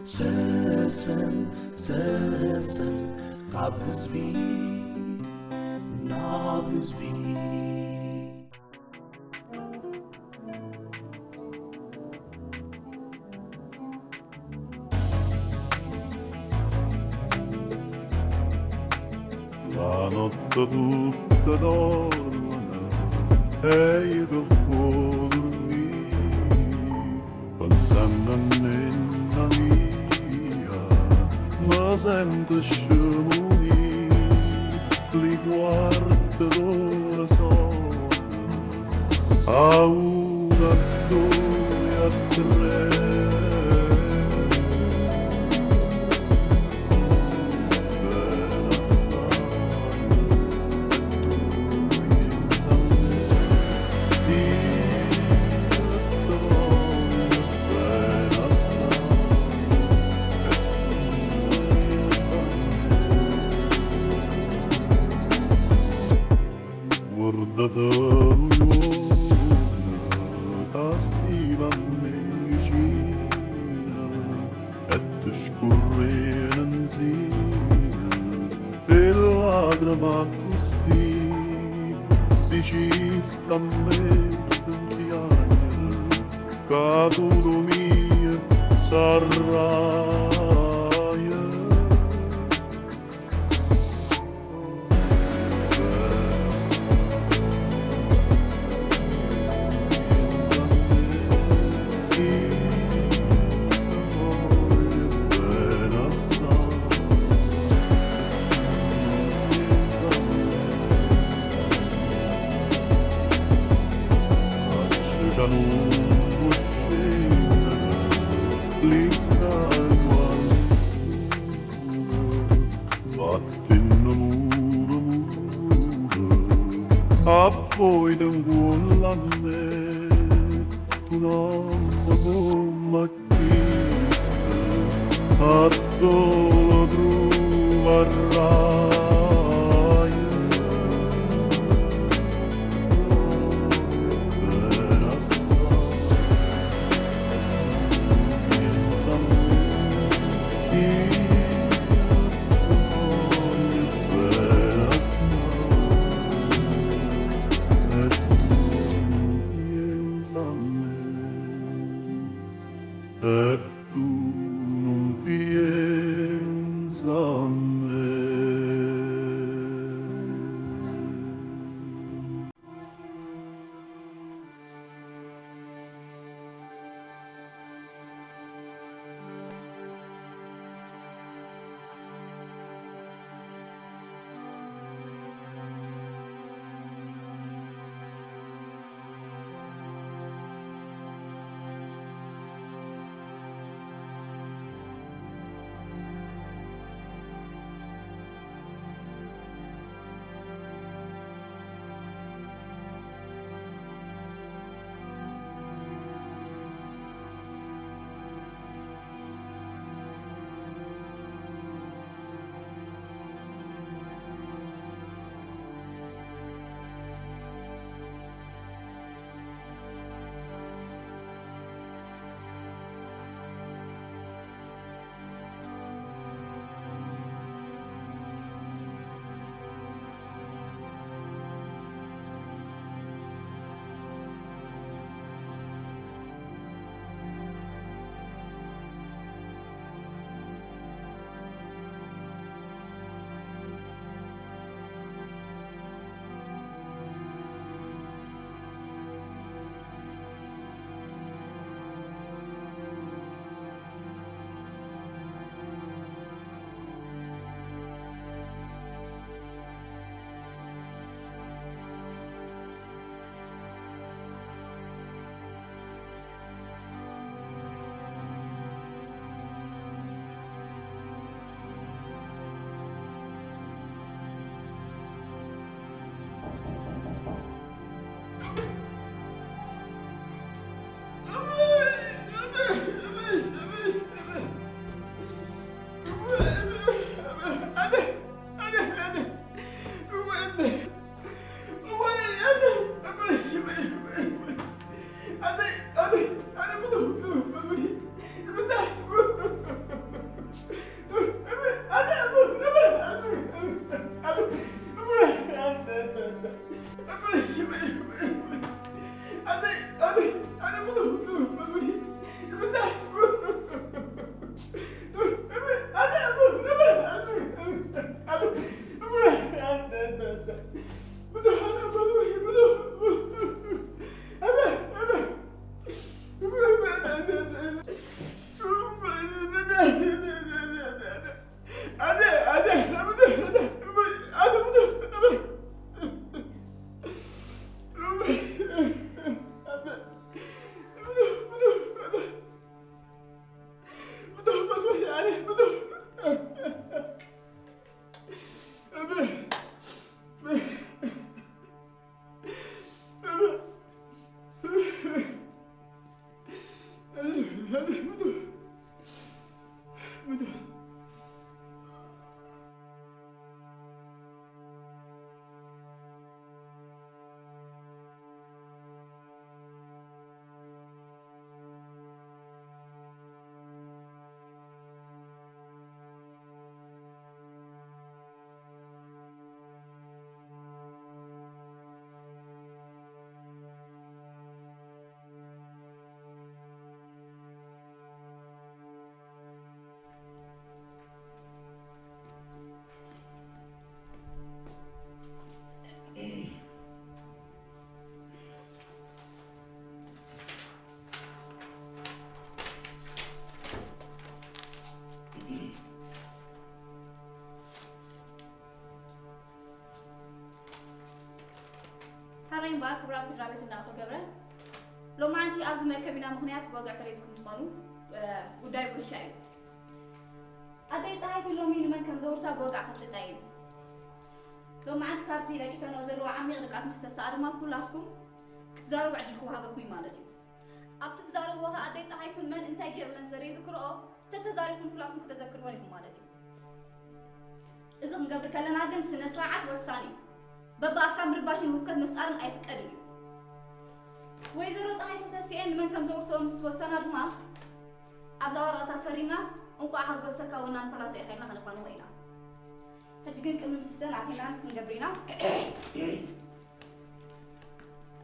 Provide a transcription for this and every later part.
ሰሰን ሰሰን ካብ ህዝቢ ናብ ህዝቢ። La notte tutta dormono e io che dormi, pensando a me, a mia, mi sento scemunire, li quarti d'ora sono a una, a due, a tre. Ca tu dormie sarraie. Appoi denguollame, un'omma come a questa, a dove trovarrai? E tu non pensa a me. እምበኣር ክቡራት ስድራ ቤት እንዳ ኣቶ ገብረ፣ ሎማዓንቲ ኣብዚ መእከቢና ምኽንያት ብወግዒ ፈለጥኩም ትኾኑ፣ እ፣ ጉዳይ ጉርሻ እዩ። ኣደይ ፀሃይቱ ሎሚ ንመን ከም ዘውርሳ ብወግዒ ከፍልጣ እዩ። ሎማዓንቲ ካብዚ ደቂሰንኦ ዘለዎ ዓሚቕ ድቃስ ምስ ተሰኣ ድማ ኩላትኩም ክትዛረቡ ዕድል ክወሃበኩም እዩ ማለት እዩ። ኣብቲ ትዛረብዎ ኸኣ ኣደይ ፀሃይቱን መን እንታይ ገይሩለን ስለ ዘይዝክርኦ፣ ተተዛሪብኩም ኩላትኩም ክተዘክርወን ኢኹም ማለት እዩ። እዚ ክንገብር ከለና ግን ስነ ስርዓት ወሳኒ እዩ። በብኣፍካ ምርባሽን ህውከት ምፍጣርን ኣይፍቀድን እዩ። ወይዘሮ ፀሃይቱ ተስኤን ንመን ከም ዘውርሶ ምስ ወሰና ድማ ኣብዛ ወረቐት ፈሪምና እንቋዕ ሓጎሰካ ወናን ፓላሶ ኢኻ ኢልና ከነፋንዎ ኢና። ሕጂ ግን ቅድሚ ምትሰን ኣቴናንስ ክንገብር ኢና።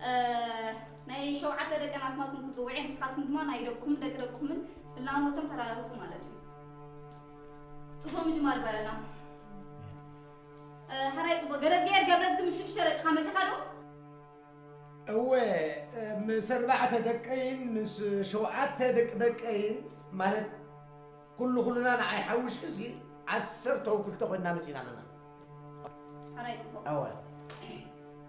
እ፣ ናይ ሸውዓተ ደቀን ኣስማትኩም ክጽውዕ እየ። ንስኻትኩም ድማ ናይ ደቅኹምን ደቂ ደቅኹምን ፍላጎቶም ተረጋግጹ ማለት እዩ። ጽቡቕ ምጅማር ይበረልና። እ፣ ሕራይ ጽቡቕ። ገረዝግሄር ገብረዝጊ ምስ ሽዱሽተ ደቅኻ መጺኻ ዶ? እወ፣ እ፣ ምስ ኣርባዕተ ደቀይን ምስ ሸውዓተ ደቂ ደቀይን ማለት ኩሉ ኩልና ንዓይ ሓዊስክሲ ዓሰርተ ክልተ ኮይንና መጺና ኣለና። ሕራይ ጽቡቕ። እወ።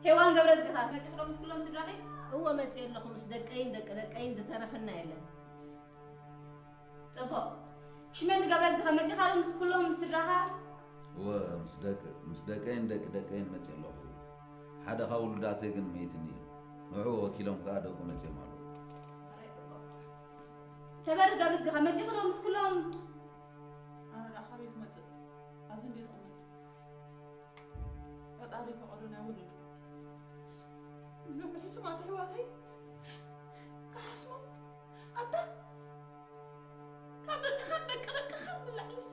ሄዋን ገብረዝግኻ መጺኹ ዶ ምስ ኩሎም ስድራኺ? እወ መጺእ ኣለኹ፣ ምስ ደቀይን ደቂ ደቀይን ዝተረፈና የለን። ጽቡቕ። ሽመዲ ገብረዝግኻ መጺኻ ዶ ምስ ኩሎም ስድራኻ? እወ፣ ምስ ደቂ-፣ ምስ ደቀይን ደቂ ደቀይን መጺእ ኣለኹ። ሓደ ካብ ውሉዳተይ ግን መይትኒ እዩ። ንዕኡ ወኪሎም ከኣ ደቁ መጺኦም ኣለዉ። ሕራይ ጽቡቕ። ተበሪ ገብረዝግኻ መጺኹ ዶ ምስ ኩሎም? ኣነ ደኣ ካበይ ክመጽእ? ኣብዚ እንድየ ዝቕመጥ። ፈጣሪ ፈቐዶ ናይ ወለድኩ። እዞም ሕሱማት ኣሕዋተይ ክሓስሞም። ኣታ ካብ ደቅኻን ደቂ ደቅኻን ንላዕልስ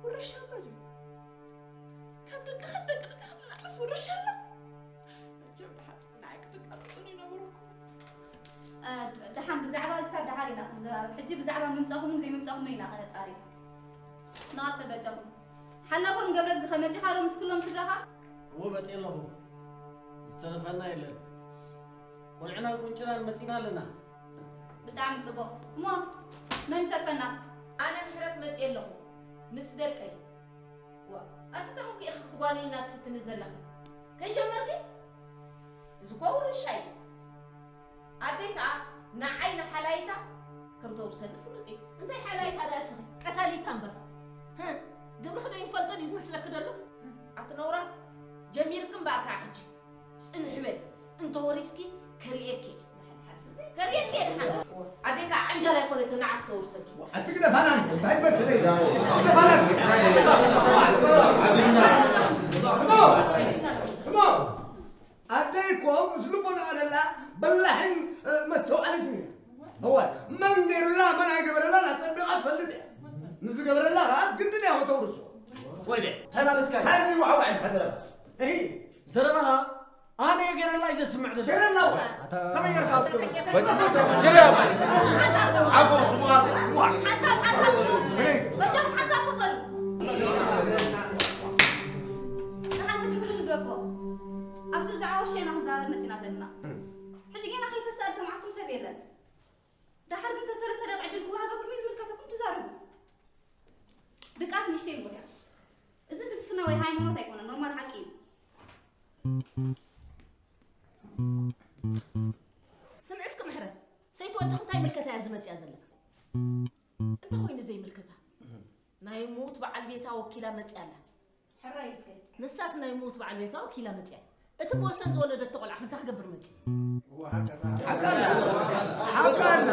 ውርሻ ኣሎ ድዩ? ካብ ደቅኻን ደቂ ደቅኻን ንላዕልስ ውርሻ ኣሎ? መቸም ደሓን ንዓይ ክትቃለጹኒ ነበረኩም። እ፣ ደሓን ብዛዕባ እዚ ደሓር ኢና ክንዘራረብ። ሕጂ ብዛዕባ ምምጻኹምን ዘይምምጻኹምን ኢና ከነጻሪ። ንቐጽል በጃኹም። ሓላፎም ገብረዝግኸ መጺኻ ዶ ምስ ኩሎም ስድራኻ? እወ መጺኤ ኣለኹ። ዝተረፈና የለን። ቆልዕናን ቁንጭናን መጺና ኣለና። ብጣዕሚ ጽቡቕ። እሞ መን ይተርፈና? ኣነ ምሕረት መጺኤ ኣለኹ ምስ ደቀይ። ዋ፣ ኣቲ እንታይ ኮንኪ ኢኺ ክትጓንይና ትፍትኒ ዘለኺ? ከይጀመርኪ? እዚ እኮ ውርሻ እዩ። ኣደይ ከኣ ንዓይ ንሓላይታ ከም ተውርሰኒ ፍሉጥ እዩ። እንታይ ሓላይታ ደኣ እስኺ? ቀታሊታ እምበር። ህም፣ ግብርኺ ዶ ይፈልጦ ድዩ ዝመስለኪ ደሎ? ኣቲ ነውራ፣ ጀሚርኪ እምበኣር ከኣ ሕጂ። ጽንሒ በሊ፣ እንተወሪስኪ ከርእየኪ እየ። ከርእየኪ እየ ደሓን። ኣዴካ ዓንጃል ኣይኮነትን ንዓኺ ተውርሰኪ። ኣቲ ግደፋና እንዶ፣ እንታይ ትመስል እያ? ግደፋና እስኪ። ስማ፣ ስማ። ኣደይ እኮ ምስ ልቦና ደላ በላሕን፣ እ፣ መስተውዓሊትን እያ። እወ፣ መን ገይሩላ መን ኣይገበረላን ኣጸቢቓ ትፈልጥ እያ። ንዝገበረላ ኸኣ ግድን እያ ከተውርሶ። ወይኔ፣ እንታይ ማለትካ እዩ? እንታይ እዚ ዋዕዋዕ ኢልካ ዘረባ? እሂ። ዘረባኻ ኣነ ገረላ እዩ ዘስምዕ ዘሎ። ገረላ ወይ? ከመይ ጌርካ ኣፍቅሩ? ግረብ። ዓጎ ዝባል። ዋ። ሓሳብ፣ ሓሳብ። መነይ? በጃኹም ሓሳብ ስቕ በሉ። ንሓን ሕጂ ኩሉ ንግረፎ። ኣብዚ ብዛዕባ ወሸና ክንዛረብ መጺና ዘለና። ሕጂ ጌና ከይተሳእል ሰምዓኩም ሰብ የለን። ደሓር ግን ሰሰለስተ ደቂቕ ዕድል ክወሃበኩም እዩ፣ ዝምልከተኩም ትዛረቡ። ድቃስ ንእሽተይ እምበር እያ። እዚ ፍልስፍና ወይ ሃይማኖት ኣይኮነን፣ ኖርማል ሓቂ እዩ። ስምዒ እስኪ ምሕረት፣ ሰይቲ ወድኺ እንታይ ምልከታ እያ ኣብዚ መፂኣ ዘላ? እንታይ ኮይኑ ዘይምልከታ? ናይ ሙት በዓል ቤታ ወኪላ መፂኣ ኣላ። ሕራይ እስከ። ንሳስ ናይ ሙት በዓል ቤታ ወኪላ መፂኣ። እቲ ብወሰን ዝወለደቶ ቆልዓ ክንታ ክገብር መፂኡ? ሓቃና። ሓቃና።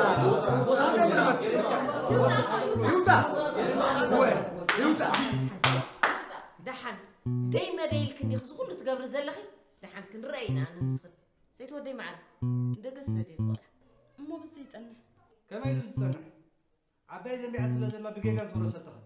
ይውጣ። ወይ፣ ይውጣ። ደሓን ደይ መደይ ኢልክ እንዲኽ እዚ ኩሉ ትገብሪ ዘለኺ? ደሓን ክንረአ ኢና ኣነ ንስኽን። ሰይቲ ወደይ ማዕረ፣ ንደገ ስደድዮ እቲ ቆልዓ። እሞ ብዘይ ይጸንሕ? ከመይ ኢሉ ዝጸንሕ? ዓባይ ዘንቢዓ ስለ ዘላ ብጌጋ ትወረሰ ትኽእል።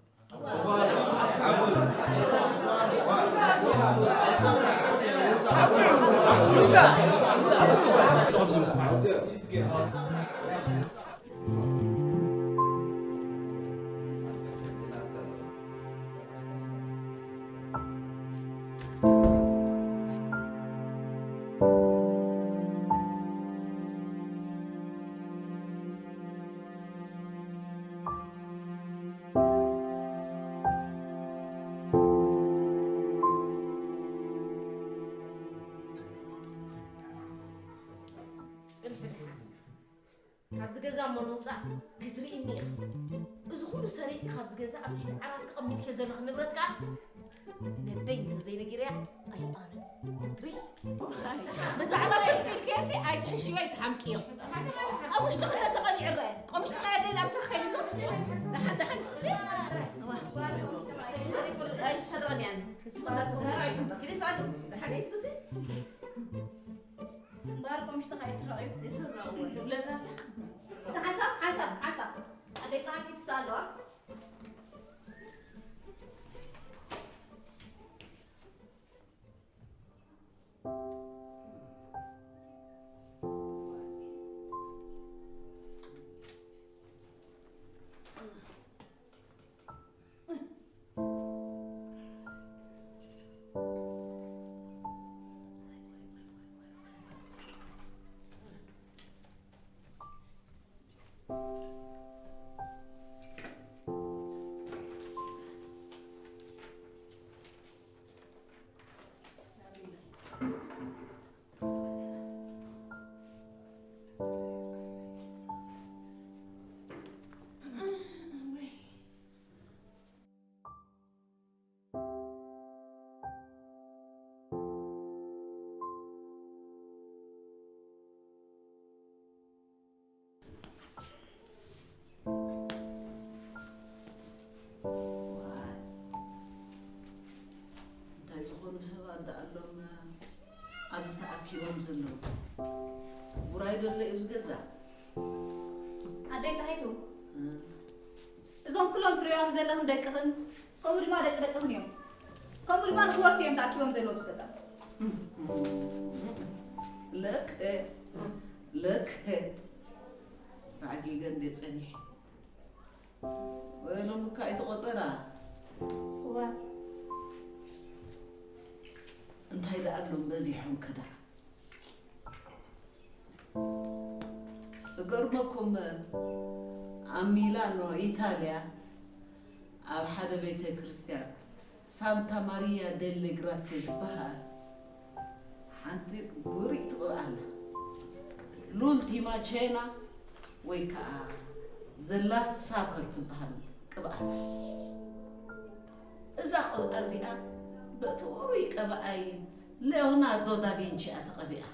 እዛ እሞ ንውፃእ ክትርእይኒ ኢኺ። እዚ ኩሉ ሰሪቕካ ኣብዚ ገዛ ኣብ ትሕቲ ዓራት ከቐሚጥክዮ ዘለኺ ንብረት ከኣ ነደይ እንተዘይነጊረያ ኣይኣምን። ትርኢ? ብዛዕባ ስልኪ ኢልክዮሲ ኣይትሕሽዮ፣ ኣይትሓምቅዮ። ቀሙሽቲ ክልተ ተቐሊዑ ረአ። ቀሙሽቲ ከየደይ ናብ ስልኪ ከይሉ። ደሓን፣ ደሓን፣ ሱሲ። እዋ። ኣይስተረቐን ያኒ። ግዲ ሰዓት ደሓን ሱሲ። እምበኣር ቀምሽቲ ከኣ ይስረቕ እዩ። ይስረቕ እዩ ትብለና ኣላ። እስቲ ሓንሳብ፣ ሓንሳብ፣ ሓንሳብ። ኣደይ ጸሓፊት ትስኣል ኣለዋ። እንታይ ዝኾኑ ሰባት ደኣ ኣሎም ኣብዚ ተኣኪቦም ዘለዉ? ውራይ ደሎ እዩ ኣብዚ ገዛ? ኣደይ ፀሃይቱ፣ እ? እዞም ኩሎም ትሪኦም ዘለኽን ደቅኽን፣ ከምኡ ድማ ደቂ ደቅኽን እዮም። ከምኡ ድማ ንክወርሱ እዮም ተኣኪቦም ዘለዉ ምስ ገዛ። ለከ፣ ለከ፣ ተዓጊገ እንደ ጸኒሐ። ወይሎም እካ ኣይተቖጸራ። እዋ። እንታይ ደኣ ኣሎም በዚሖም ከ ደኣ? እገርመኩም፣ ኣብ ሚላኖ ኢታልያ ኣብ ሓደ ቤተ ክርስቲያን ሳንታ ማሪያ ደለ ግራሲያ ዝበሃል ሓንቲ ብሩይ ትቕብኣ ኣላ። ሉልቲማ ቼና ወይ ከዓ ዘ ላስት ሳፐር ትበሃል ቅብኣ ኣላ። እዛ ቅብኣ እዚኣ በቲ ውሩይ ቀባኣይ ሌኦናርዶ ዳቪንቺ እያ ተቐቢኣ።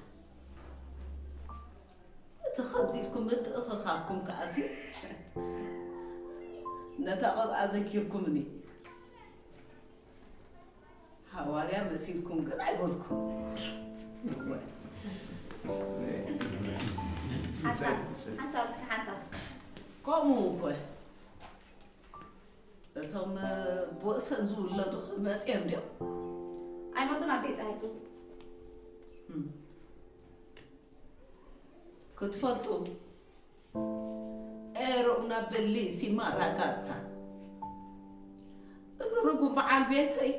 እቲ ከምዚ ኢልኩም ምትእኽኻብኩም ከኣሲ ነታ ቅብኣ ዘኪርኩምኒ። ሃዋርያ መሲልኩም ግን ኣይበልኩም። ሓንሳብ፣ ሓንሳብ፣ እስኪ ሓንሳብ። ከምኡ እኮ እቶም ብወሰን ዝውለዱ መፅዮም ድዮም? ኣይመፁን ኣደይ ፀሃይቱ። እም። ክትፈልጡ፣ ero una bellissima ragazza። እዚ ርጉም በዓል ቤተይ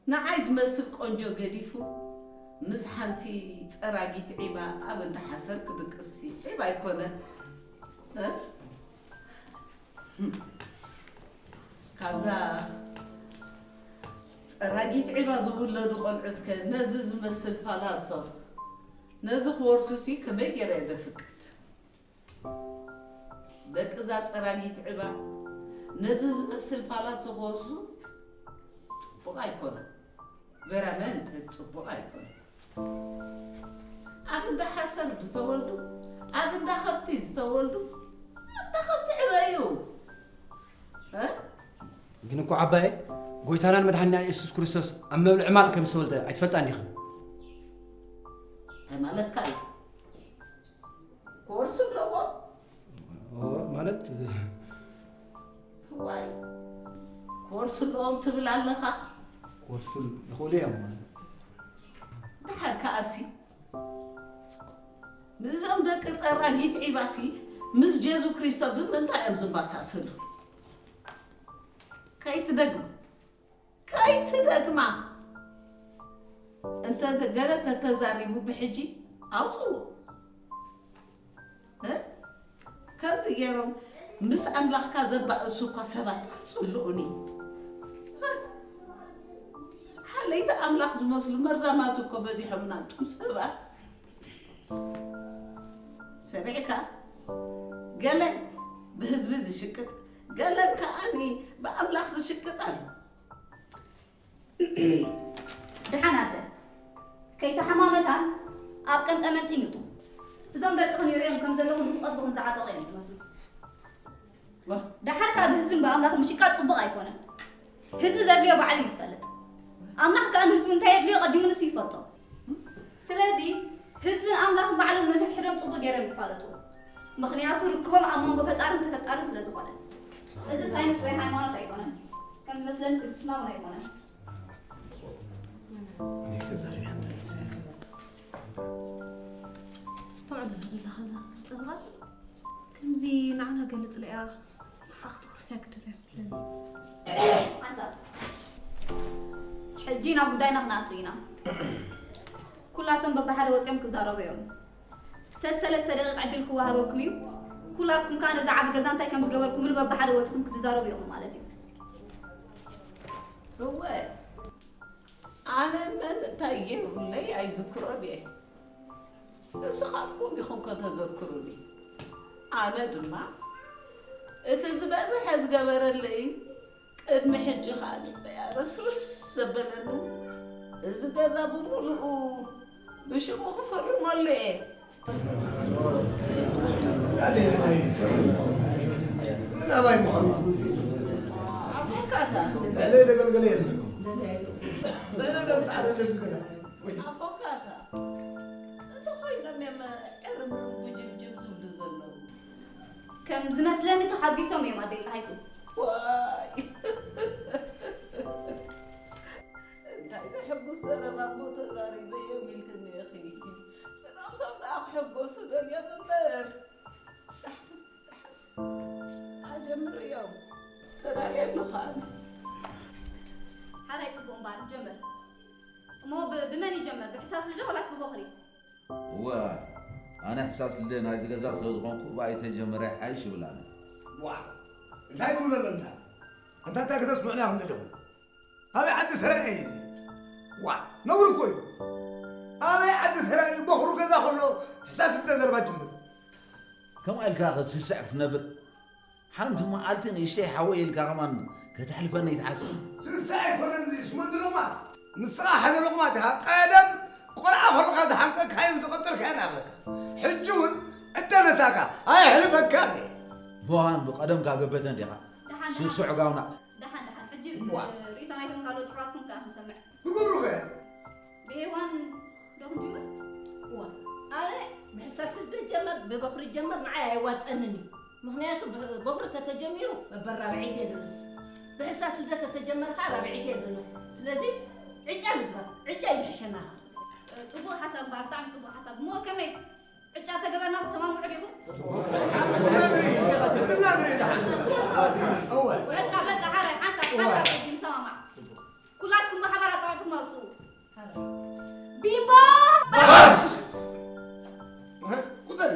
ንዓይ ዝመስል ቆንጆ ገዲፉ ምስ ሓንቲ ጸራጊት ዒባ ኣብ እንዳ ሓሰር ክድቅስ ዒባ ኣይኮነን። እ? ካብዛ ጸራጊት ዒባ ዝውለዱ ቆልዑትከ ነዚ ዝመስል ፓላሶ ነዚ ክወርሱሲ ከመይ ገይረ እየ ደፍቅድ? ደቂ እዛ ጸራጊት ዕባ ነዚ ዝመስል ፓላሶ ክወርሱ ጽቡቕ ኣይኮነን። ቨራመንት ጽቡቕ ኣይኮነን። ኣብ እንዳ ሓሰር ዝተወልዱ፣ ኣብ እንዳ ከብቲ ዝተወልዱ፣ ኣብ እንዳ ከብቲ ዕበዩ። እ? ግን እኮ ዓባየ፣ ጎይታናን መድሓኒና የሱስ ክርስቶስ ኣብ መብልዒ ማል ከም ዝተወልደ ኣይትፈልጣን ዲኽን? እንታይ ማለትካ እዩ? ኮርስ ኣለዎም? ኦ፣ ማለት ዋይ፣ ኮርስ ኣለዎም ትብል ኣለኻ? ኮርስ ይኽእሉ እዮም ማለት። ደሓር ከኣሲ፣ ምስዞም ደቂ ጸራጊት ዒባሲ ምስ ጀሱ ክሪስቶ ብምንታይ እዮም ዝመሳሰሉ? ከይትደግማ፣ ከይትደግማ። እንተ ገለ ተተዛሪቡ ብሕጂ ኣውጽዎ። እ? ከምዚ ገይሮም ምስ ኣምላኽካ ዘባእሱ እኳ ሰባት ክጽልኡኒ። እ? ሓለይቲ ኣምላኽ ዝመስሉ መርዛማት እኮ በዚሖምና፣ እቶም ሰባት። ሰሚዕካ? ገለ ብህዝቢ ዝሽቅጥ፣ ገለን ከኣኒ ብኣምላኽ ዝሽቅጥ ኣሎ። ደሓን ኣደ፣ ከይተሓማመታን ኣብ ቀንጠመንጢ ይምጡ። እዞም ደቅኽን ይሪኦም ከም ዘለኹ ንፍቐድኹን ዝዓጠቑ እዮም ዝመስሉ። ደሓር ካብ ህዝብን ብኣምላኽ ምሽቃጥ ጽቡቕ ኣይኮነን። ህዝቢ ዘድልዮ ባዕሉ እዩ ዝፈልጥ። ኣምላኽ ከኣ ንህዝቡ እንታይ የድልዮ ቀዲሙ ንሱ ይፈልጦ። ስለዚ ህዝብን ኣምላኽን ባዕሎም ነንሕድሕዶም ጽቡቕ ገይሮም ይፋለጡ። ምኽንያቱ ርክቦም ኣብ መንጎ ፈጣርን ተፈጣርን ስለ ዝኾነ። እዚ ሳይንስ ወይ ሃይማኖት ኣይኮነን። ከም ዝመስለኒ ፍልስፍና እውን ኣይኮነን። ኣስተውዕለላ ዶ ኣለኻ እዛ ጠበቓ? ከምዚ ንዓና ገልጽ ኢላ እያ ሓኽቲ ኩርሲ ክትድርብያ መስለኒ። ሓሳብ ሕጂ ናብ ጉዳይና ክንኣቱ ኢና። ኩላቶም በብሓደ ወጺኦም ክዛረቡ እዮም። ሰሰለስተ ደቂቕ ዕድል ክወሃበኩም እዩ። ኩላትኩም ከኣ ነዚ ዓቢ ገዛ እንታይ ከም ዝገበርኩምሉ በብሓደ ወጺኹም ክትዛረቡ ኢኹም ማለት እዩ። እወ ኣነ መን እንታይ ገይሩለይ ኣይዝክሮን እየ። ንስኻትኩም ኢኹም ከተዘክሩኒ። ኣነ ድማ እቲ ዝበዝሐ ዝገበረለይን ቅድሚ ሕጂ ኸኣ ልበይ ኣርስርስ ዘበለንን እዚ ገዛ ብምሉኡ ብሽሙ ክፍርመሉ እየ። ኣባይ ምዃኑ ኣቦካታ ልዕለይ ዘገልገለ የለን። ኣቦካታ እንተኾይኖም እዮም ዕርምርም ጉጅምጅም ዝብሉ ዘለዉ። ከም ዝመስለኒ ተሓጒሶም እዮም ኣደይ ፀሃይቱ። ዋይ እንታይ ዘሕጉስ ዘረባ እሞ ተዛሪበዮም ኢልክኒ ኢኺ። ብነብሶም ደኣ ክሕጎሱ ደልዮም እምበር ኣጀምርዮም ተዳልየ ኣለኹ ኣነ። ሓራይ ፅቡቕ እምበኣር ጀምር። እሞ ብ- ብመን ይጀመር? ብሕሳስ ልደ ወላስ ብቦኽሪ? እወ ኣነ ሕሳስ ልደ ናይዚ ገዛ ስለ ዝኾንኩ ብኣይ ተጀመረ ይሓይሽ ይብል ኣነ። ዋእ እንታይ ትብሎ ኣሎ እንታ? ኣንታ እንታይ ከተስምዑና ኢኹም ዘለኹም? ኣበይ ዓዲ ተራእየ እዚ? ዋእ ነውሪ እኮ እዩ። ኣበይ ዓዲ ተራእዩ በኹሩ ገዛ ከሎ ሕሳስ ልደ ዘረባ ጅምር? ከምኣ ኢልካ ክትስስዕ ክትነብር ሓንቲ መዓልቲ ንእሽተይ ሓወይ ኢልካ ከማን ከተሕልፈኒ ይትሓስብ። ስልሳ ኣይኮነን እዚ ሽመንዲ ሎቕማጽ። ንስኻ ሓደ ሎቕማጽ ኢኻ። ቀደም ቆልዓ ከለኻ ዝሓንቀካዮን ዝቐጠርካዮን ኣኽለካ። ሕጂ እውን ዕደ ነሳካ ኣየሕልፈካን እየ። ብዋን ብቐደምካ ገበተ እንዲኻ ደሓን ሱሱዕ ጋውና። ደሓን ደሓን ሕጂ ዋ። ርእቶ ናይቶም ካልኦት ኣሕዋትኩም ከኣ ክንሰምዕ። ክገብሩኸ እያ። ብሄዋን ዶ ክንጅምር? እዋ ኣነ ብሕሳስ ስደት ጀመር ብበኹሪ ጀመር ንዓይ ኣይዋፀንን እዩ። ምኽንያቱ ብ- በኹሪ ተተጀሚሩ መበል ራብዒት እየ ዘለኹ። ብሕሳስ ስደት ተተጀመረ ከዓ ራብዒት እየ ዘለኹ። ስለዚ ዕጫ ንግበር። ዕጫ እዩ ዝሕሸና። ፅቡቕ ሓሳብ እምበኣር፣ ብጣዕሚ ፅቡቕ ሓሳብ። እሞ ከመይ ዕጫ ተገበርና ትሰማምዑ ዲኹም? ብናግሪ ደሓን። እወ። በቃ በቃ ሓራይ ሓንሳብ ሓንሳብ ሕጂ ንሰማማዕ። ኩላትኩም ብሓባር ኣፃዋዕትኩም ኣውፅኡ። ቢምቦ! ባስ! እህ፣ ቁጠሪ።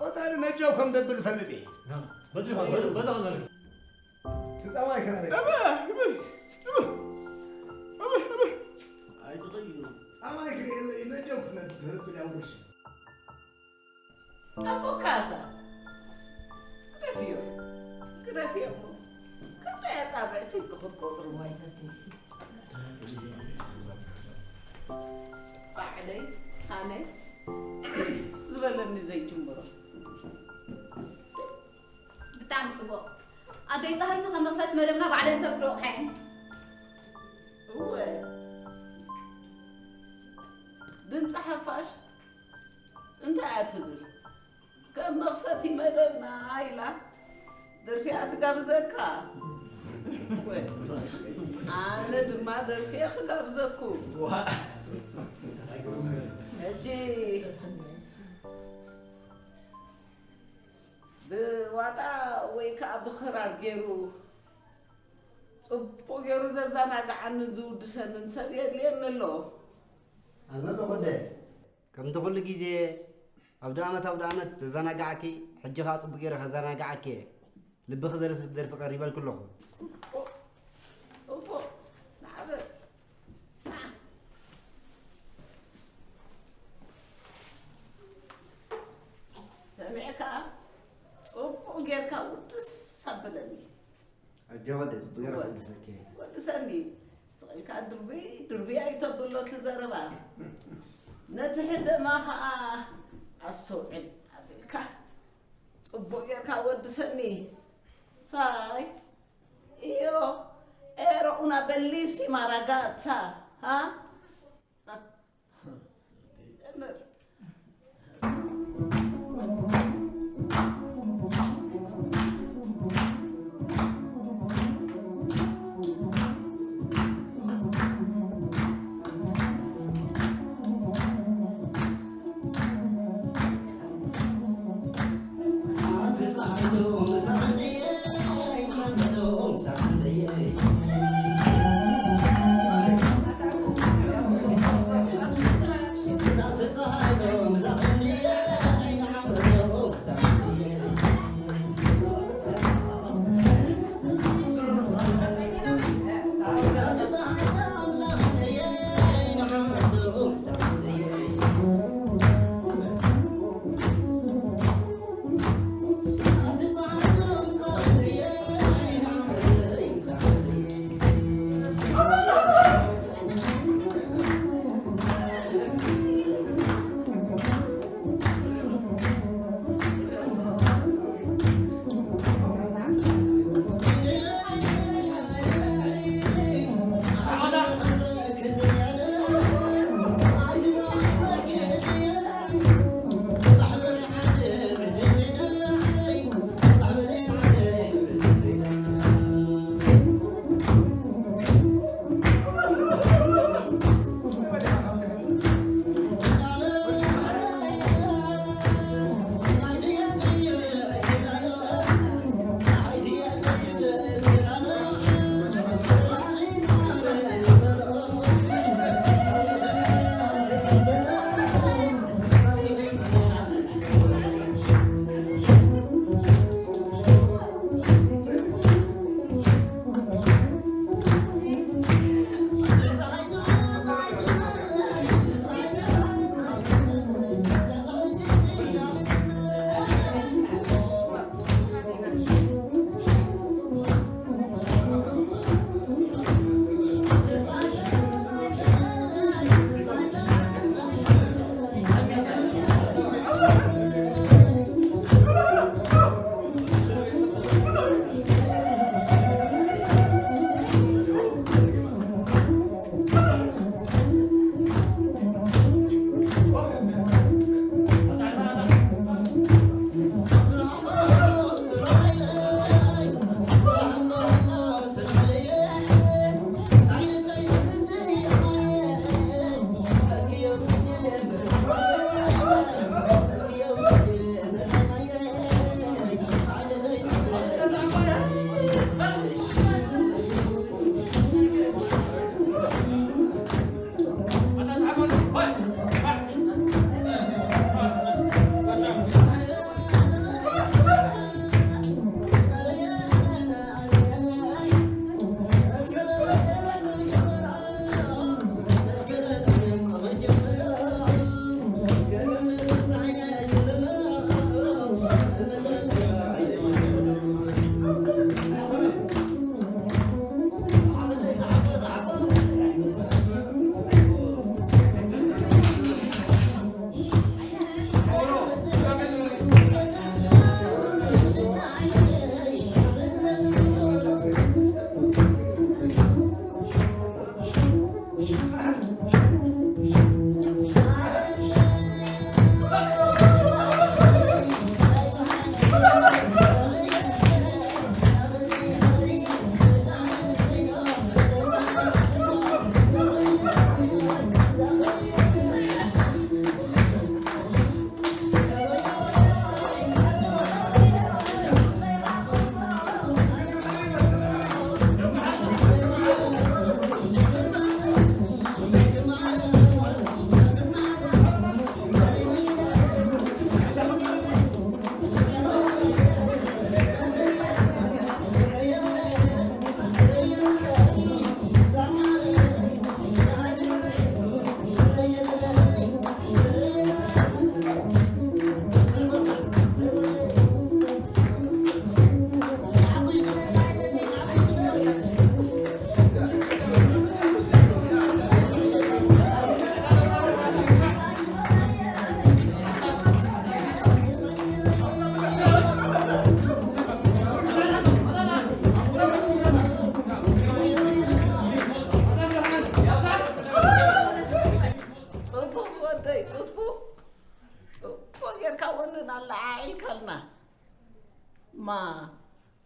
ቁጠሪ ነጃው ከም ደብል እፈልጥ እየ። በዚ በዚ በዚ ኸነልክ ትፃዋይ ክራሪ። ኣይትቐይሩ። ፃማይ ክርእየለ እዩ ነጃው ክነብል ትህብል ያውርሽ። ኣቦካታ ግደፍዮ ግደፍዮ እሞ ክንደይ ኣፃብዕቲ ኢልኪ ክትቆፅሪ ዋይታኪ ባዕለይ ኣነ ደስ ዝበለኒ ዘይጅምሮ ብጣዕሚ ፅቡቕ። ኣደይ ፀሃይቱ ከም መኽፈቲ መደብና ባዕለን ሰብ ክረቑሓ እየን። እወ ድምፂ ሓፋሽ እንታይ እያ ትብል? ከም መኽፈቲ መደብና ኢላ ደርፊ እያ ትጋብዘካ። ወይ፣ ኣነ ድማ ደርፊ እየ ክጋብዘኩም። ሕጂ ብዋጣ ወይ ከዓ ብኽራር ገይሩ ፅቡቕ ገይሩ ዘዘናግዓንን ዝውድሰንን ሰብ የድልየኒ ኣሎ። ኣመመ ኮደ ከምቲ ኩሉ ግዜ ኣውደ ኣመት ኣውደ ኣመት ዘዘናግዓኪ ሕጂ ከዓ ፅቡቅ ገይረ ከዘናግዓኪ እየ። ልብኺ ዘልስስ ደርፊ ቀሪበልኪ ኣለኹ። ፅቡቕ ፅቡቕ ንዓበ ንዓ። በለኒ። ኣጆኺ፣ ደስ ብገራ ወድ-፣ ክምልሰኪ። ወዲ ሰኒ፣ ስቕ ኢልካ ድርብይ ድርብይ ኣይተብሎ እቲ ዘረባ። ነቲ ሕደማ ኸኣ ኣስተውዕል ኣቢልካ። ጽቡቕ ጌርካ ወዲ ሰኒ። ሳይ፣ io ero una bellissima ragazza, ha? ጀምር።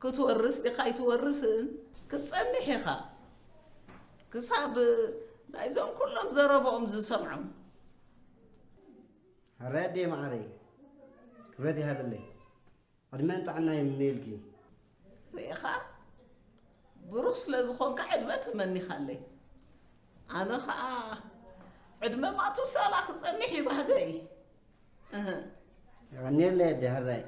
ክትወርስ ዲኻ ኣይትወርስን ክትጸንሕ ኢኻ። ክሳብ ናይዞም ኩሎም ዘረብኦም ዝሰምዖም። ሕራይ ኣደይ መዓረይ፣ ክብረት ይሃበለይ። ዕድመን ጥዕና ይምነየልኪ። ርኢኻ? ብሩኽ ስለ ዝኾንካ ዕድመ ተመኒኻለይ። ኣነ ኸኣ ዕድመ ማቱሳላ ክጸንሕ ይባህገ እየ። እህ። የቐንየለይ ኣደይ ሕራይ።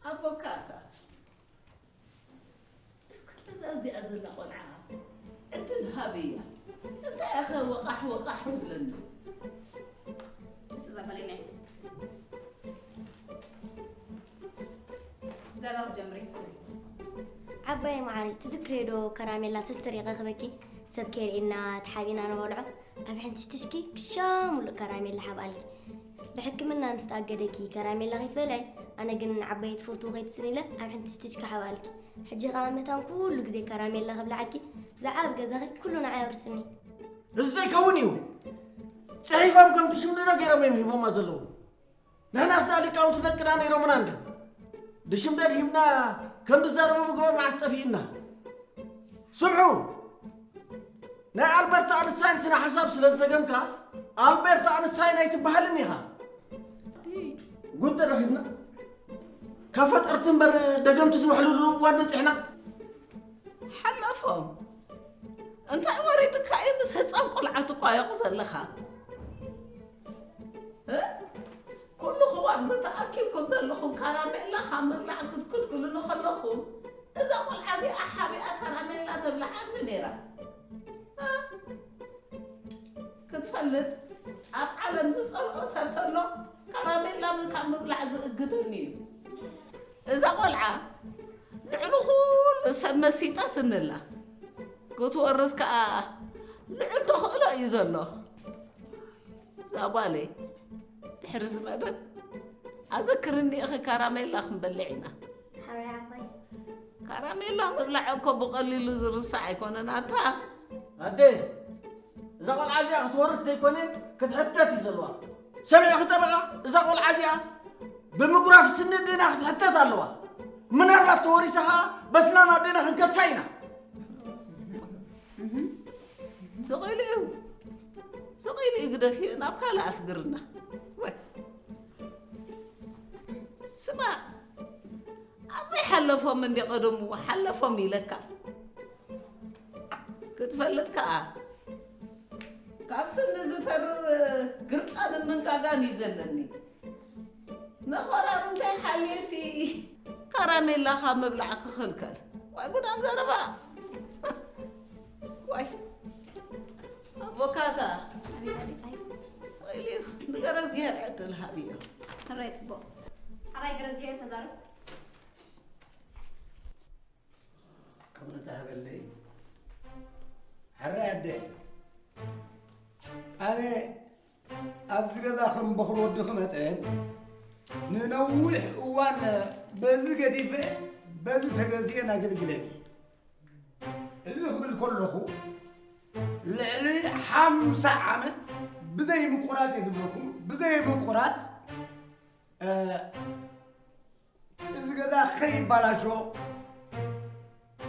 ኣቦካታ እስከ ነዛ ኣብዚኣ ዘላ ቆልዓ ዕድል ሃብያ። እንታይ ኢኸ ወቓሕ ወቓሕ ትብለኒ? እስቲ እዛ ጓለይ ነይ። ዘረባ ክትጀምሪ። ዓባይ መዓሪ ትዝክርዮ ዶ ከራሜላ ሰሰሪቐ ክበኪ ሰብ ከይርእየና ተሓቢእና ንበልዖ ኣብ ሕንትሽትሽኪ ክሻ ሙሉእ ከራሜላ ሓብኣልኪ ብሕክምና ምስ ተኣገደኪ ከራሜላ ከይትበልዒ ኣነ ግን ዓባይ ትፈትዎ ከይትስእኒ ኢለ ኣብ ሕንትሽትሽኪ ሓብኣልኪ ሕጂ ኸዓ መታን ኩሉ ግዜ ከራሜላ ከብልዓኪ ዝዓቢ ገዛኺ ኩሉ ንዓይ ኣውርስኒ። እዚ ዘይከውን እዩ። ጽሒፎም ከምቲ ሽምድዶ ገይሮም እዮም ሂቦማ ዘለዉ። ንሕናስ ደኣ ሊቃውንቲ ደቅና ነይሮምና እንድዮም። ንሽምደድ ሂብና ከም ዝዛረቡ ምግባር መዓስ ጠፊእና። ስምዑ! ናይ ኣልበርት ኣንስታይን ስነ ሓሳብ ስለ ዝደገምካ ኣልበርት ኣንስታይን ኣይትበሃልን ኢኻ። ጉድ ዶ ረኺብና? ካብ ፈጠርቲ እምበር ደገምቲ ዝውሕልሉ እዋን በጺሕና። ሓለፎም እንታይ ወሪድካ እዩ ምስ ህፃን ቆልዓ ትቋየቑ ዘለኻ? እ? ኩልኹም ኣብዚ ተኣኪብኩም ዘለኹም ካራሜላ ካብ ምብላዕ ክትክልክሉኒ ከለኹም እዛ ቆልዓ እዚኣ ሓቢኣ ካራሜላ ተብልዓኒ ነይራ። እ? ክትፈልጥ ኣብ ዓለም ዝፀልኦ ሰብ ተሎ ካራሜላ ካብ ምብላዕ ዝእግደኒ እዩ። እዛ ቆልዓ ልዕሊ ኩሉ ሰብ መሲጣትኒ ኣላ። ክትወርስ ከኣ ልዑል ተኽእሎ እዩ ዘሎ። እዛ ጓለይ ድሕሪ እዚ መደብ ኣዘክርኒ ኢኺ ካራሜላ ክንበልዕ ኢና። ሓራይ ዓባይ ካራሜላ ምብላዕ እኮ ብቐሊሉ ዝርሳዕ ኣይኮነን ኣታ። ኣደ እዛ ቆልዓ እዚኣ ክትወርስ ዘይኮነ ክትሕተት እዩ ዘለዋ። ሰሚዕኺ ጠበቓ? እዛ ቆልዓ እዚኣ ብምጉራፍ ስኒ ኣዴና ክትሕተት ኣለዋ። ምናልባት ተወሪሳ ኸዓ በስናን ኣዴና ክንከሳ ኢና። ስቕ ኢሉ እዩ ስቕ ኢሉ እዩ ግደፍዮ ናብ ካልእ ኣስግርና። ወይ ስማዕ ኣብዘይ ሓለፎም እንዲ ቀደሙ ሓለፎም ኢለካ ክትፈልጥ ከኣ ካብ ስኒ ዝተርር ግርፃንን መንጋጋን እዩ ዘለኒ። ነኾራርምተይ ሓልየሲ ካራሜላ ካብ ምብላዕ ክኽልከል። ዋይ ጉዳም ዘረባ። ዋይ ኣቦካታ። ኣቤት ኣቤት ፀሃይ ወይሊ ንገረዝግሄር ዕድል ሃብዮ። ሕራይ ፅቡቕ። ሕራይ ገረዝግሄር ተዛረብ። ክብሪ ትሃበለይ። ሕራይ ኣደ ኣነ ኣብዚ ገዛ ከም በኹር ወድኺ መጠን ንነዊሕ እዋን በዚ ገዲፈ በዚ ተገዚኤን ኣገልግለን እየ። እዚ ክብል ከለኹ ልዕሊ ሓምሳ ዓመት ብዘይ ምቁራፅ እየ ዝብለኩም፣ ብዘይ ምቁራፅ እዚ ገዛ ከይባላሾ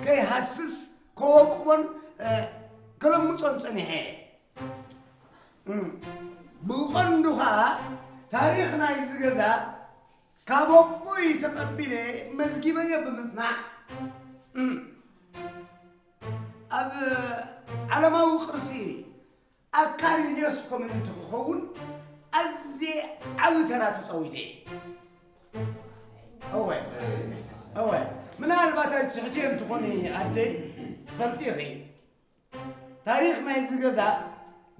ከይሃስስ ከወቅቦን ከለምፆን ፀኒሐ። ብቐንዱ ከዓ ታሪኽ ናይዚ ገዛ ካብ ኣቦይ ተቐቢለ መዝጊበዮ ብምፅናዕ ኣብ ዓለማዊ ቅርሲ ኣካል ዩኔስኮ ምእንቲ ክኸውን ኣዝየ ዓቢ ተራ ተጻዊተ እየ። እወ እወ ምናልባት ኣይትስሕትዮ እንትኾኒ ኣደይ ትፈልጢ ኢኺ። ታሪኽ ናይዚ ገዛ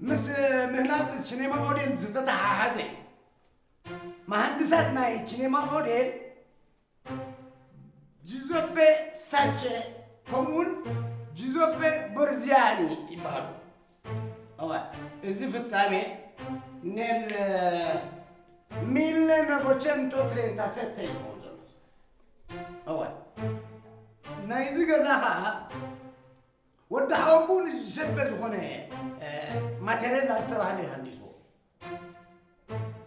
ምስ ምህናጽ ሲኔማ ኦዴን ዝተተሓሓዘ እዩ። መሃንድሳት ናይ ሲኔማ ኦዴን ጂዞፔ ሳቼ ከምኡውን ጂዞፔ ቦርዚያኒ ይበሃሉ። እወ፣ እዚ ፍጻሜ ኔል ሚለ ነጎቸንቶ ትሬንታ ሰተ እዩ ዝኸውን ዘሎ። እዚ ገዛ ኸዓ ወዲ ሓወቦኡ ንዝሰበ ዝኾነ፣ እ፣ ማቴሬላ ዝተባህለ እዩ ሃንዲስዎ።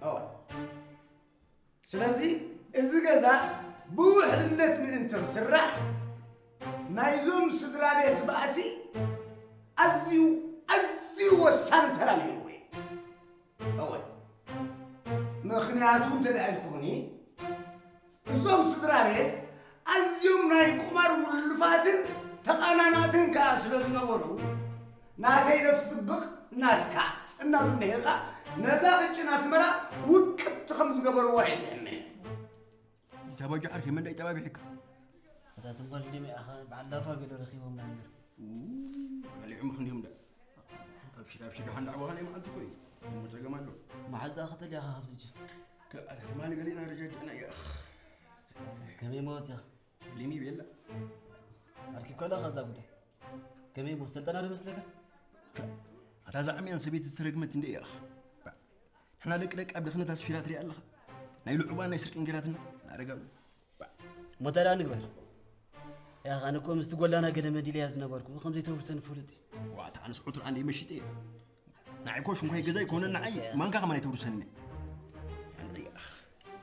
እወ። ስለዚ እዚ ገዛ ብውሕልነት ምእንቲ ክስራሕ ናይዞም ስድራ ቤት ባእሲ ኣዝዩ፣ ኣዝዩ ወሳኒ ተራ ነይርዎ እዩ። እወ። ምኽንያቱ እንተ ደኣ ኢልኩምኒ፣ እዞም ስድራ ቤት ኣዝዮም ናይ ቁማር ውሉፋትን ተቓናናትን ከኣ ስለ ዝነበሩ፣ ናተይ ዶ ትጽብቕ ናትካ እናበሉ ነይርካ፣ ነዛ ቅጭን ኣስመራ ውቅብቲ ከም ዝገበርዋ እየ ዝሕመ። ተባጃ ዓርኪ መን ዳይ ጠባቢሕካ? እታ ትንኳል እንዲም ኢኻ በዓል ላፋ ገለ ረኺቦም ናምር። በሊዖም ክንዲዮም ዳ። ኣብሽር፣ ኣብሽር፣ ደሓን ዳዕዋኻ ናይ መዓልቲ እኮ እዩ። እሞ ጸገም ኣሎ። መሓዛ ከተልያኻ ካብዚ ጀ። ከ-፣ ኣታ ትማሊ ገሊና ረጃጅዕና እያ። ከመይ መወት ኢኻ? ሊሚ ቤላ። ኣርኪብ ከለኻ እዛ ጉዳይ። ከመይ እሞ፣ ሰልጠና ዶ መስለካ? ከ-፣ ኣታ እዛ ዓምያን ሰበይቲ ዝተረግመት እንደ እያ። ባ-፣ ንሕና ደቂ ደቂ ኣብ ድኽነት ኣስፊራ ትሪኣ ኣለኻ። ናይ ልዑባ ናይ ስርቂ እንጌራትና ናረጋሉ። ባ-፣ እሞ ታዲያ ንግበር። ያኻ፣ ኣነ እኮ ምስቲ ጎላና ገለ መዲለያ ዝነበርኩ፣ ከም ዘይተውርሰኒ ፍሉጥ እዩ። ዋ፣ ኣታ ኣነስ ዑትር ኣንደ መሽጠ እየ። ንዓይ እኮ ሽንኳይ ገዛ ይኮነን፣ ንዓይ ማንካ ከማን ኣይተውርሰኒ።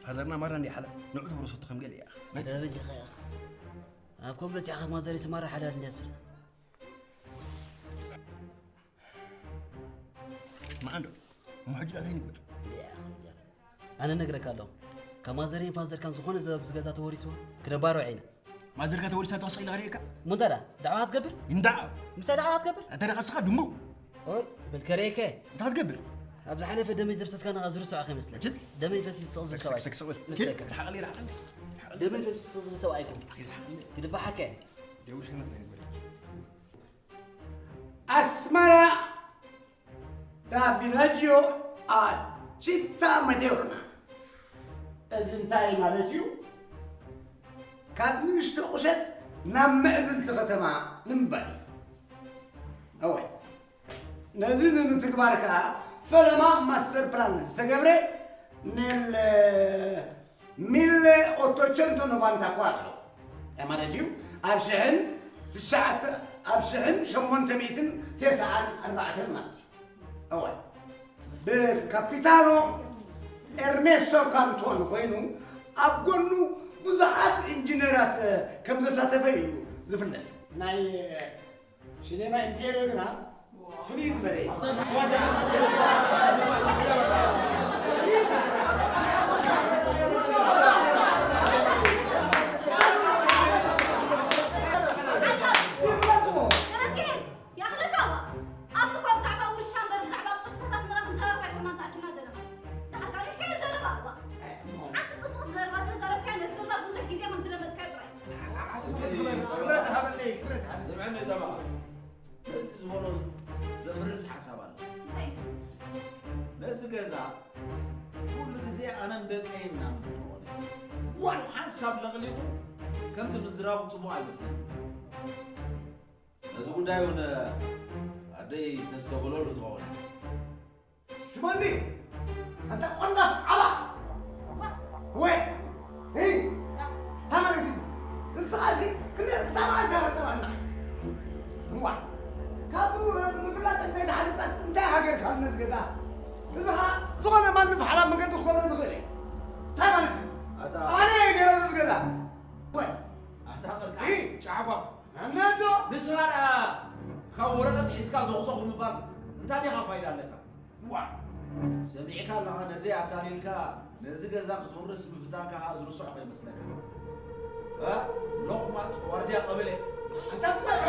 ፋዘርና ማራ እንዲ ሓላ ንዑ ተውርሶ ተኸም ገለ እያ። ክደብጅ ኸ ያኽ። ኣብ ኮምበት ያኸ ማዘር ይስማራ ሓላል እንዲያ ሱላ። መዓንዶ፣ እሞ ሕጂ እንታይ ንግበር? እንዲያ ያኸ። ኣነ ነግረካ ኣለኹ። ካብ ማዘርን ፋዘርካን ዝኾነ ዘብ ዝገዛ ተወሪስዎ ክነባርዖ ኢና። ማዘርካ ተወሪሳ ተወስኺ ኢላ ሪእካ? እሞ እንታይ ደኣ? ዳዕዋ ክትገብር? እንዳ! ምሳይ ዳዕዋ ክትገብር? ኣታ ደኣ እስኻ ድሙ! ኦይ፣ በል ከረየከ። እንታይ ክትገብር? ኣብ ዝሓለፈ ደመይ ዘፍሰስካ ንኻ ዝርስዖ ከይመስለካ። ጅል! ደመይ ፈሲሱ ስቕ ዝብል ሰብኣይ። ሰክ፣ ሰክ፣ ሰክ፣ ሰክ። መስለካ። ጅል! ርሓቕ ለይ፣ ርሓቕ ለይ። ርሓቕ ለይ። ደመይ ፈሲሱ ስቕ ዝብል ሰብኣይ ኣይኮንኩ። ርሓቕ ለይ። ክድብሓካ እየ። ደውሽ ከመት ናይ ነበር። ኣስመራ፣ da villaggio a città moderna። እዚ እንታይ ማለት እዩ? ካብ ንእሽቶ ቁሸት ናብ ምዕብልቲ ከተማ ንምባል። እወ፣ ነዚ ንምትግባር ከኣ ፈለማ ማስተር ፕላን ዝተገብረ ኔል ሚለ ኦቶቸንቶ ኖቫንታ ኳትሮ፣ እንታይ ማለት እዩ? ኣብ ሽሕን ትሽዓተ፣ ኣብ ሽሕን ሸሞንተ ሚእትን ተስዓን ኣርባዕተን ማለት እዩ። እወ። ብካፒታኖ ኤርኔስቶ ካንቶን ኮይኑ፣ ኣብ ጎኑ ብዙሓት ኢንጂነራት ከም ዘሳተፈ እዩ ዝፍለጥ። ናይ ሲኔማ ኢምፔርዮ ግና ፍልይ ዝበለ እዩ። ይፍለጥዎ። ተመስገን፣ ያኽለካ እባ። ኣብዚ እኮ ብዛዕባ ውርሻ እምበር ብዛዕባ ቅርስታት ኣስመራ ክንዘራረብ ኣይኮናን ተኣኪብና ዘለና። ደሓር ካልእ ይሕከ ዘረባ እባ። ሓንቲ ጽቡቕ ዘረባ ዝተዛረብካያ ነዚ ገዛ ብዙሕ ግዜ ከም ዝለመጽካዮ ጥራይ። ክብረት ሃበለይ፣ ክብረት ሃበለይ። ስምዐኒ ተማ፣ ነዚ ዝበሎ ዘፍርስ ሓሳብ ኣሎ። እንታይ? ነዚ ገዛ ኩሉ ግዜ ኣነን ደቀይን ኢና ንኾነ። ዋን ሓንሳብ ለቕሊቑ ከምዚ ምዝራቡ ጽቡቕ ኣይመስለኒ። ነዚ ጉዳይ እውን ኣደይ ተስተብህለሉ ትኸውን። ሽመንዲ፣ ኣንታ ቆንዳፍ ዓባቕ! ወይ! ሂ! እንታይ ማለት እዩ? ንስኻ እዚ ክንደይ ክሳብ መዓስ ኢኻ ክትጸብኣና? እዋ! ካብ ምፍላጥ እንታይ ዝሓልፍካስ እንታይ ሃገርካ ነዚ ገዛ? እዚ ኸኣ ዝኾነ ማንም ሓላፍ መገዲ ክገብሮ ዝኽእል እዩ። እንታይ ማለት እዩ? ኣታ ኣነ እየ ገይረ እዚ ገዛ። ወይ! ኣታ ቅርቃ ሂ! ጫዕጓ! ኣነ ዶ? ንስኻ ደኣ ካብ ወረቐት ሒዝካ ዞኽዞኽ ምባል እንታይ ዲኻ ፋይዳ ኣለካ? ዋ! ሰሚዕካ ኣለኻ፣ ነደይ ኣታሊልካ ነዚ ገዛ ክትውርስ ምፍታንካ ኸኣ ዝርስዖ ከይመስለካ። እ? ሎቕማጽ ዋርድያ ቀበሌ። ኣንታ ትፈትሖ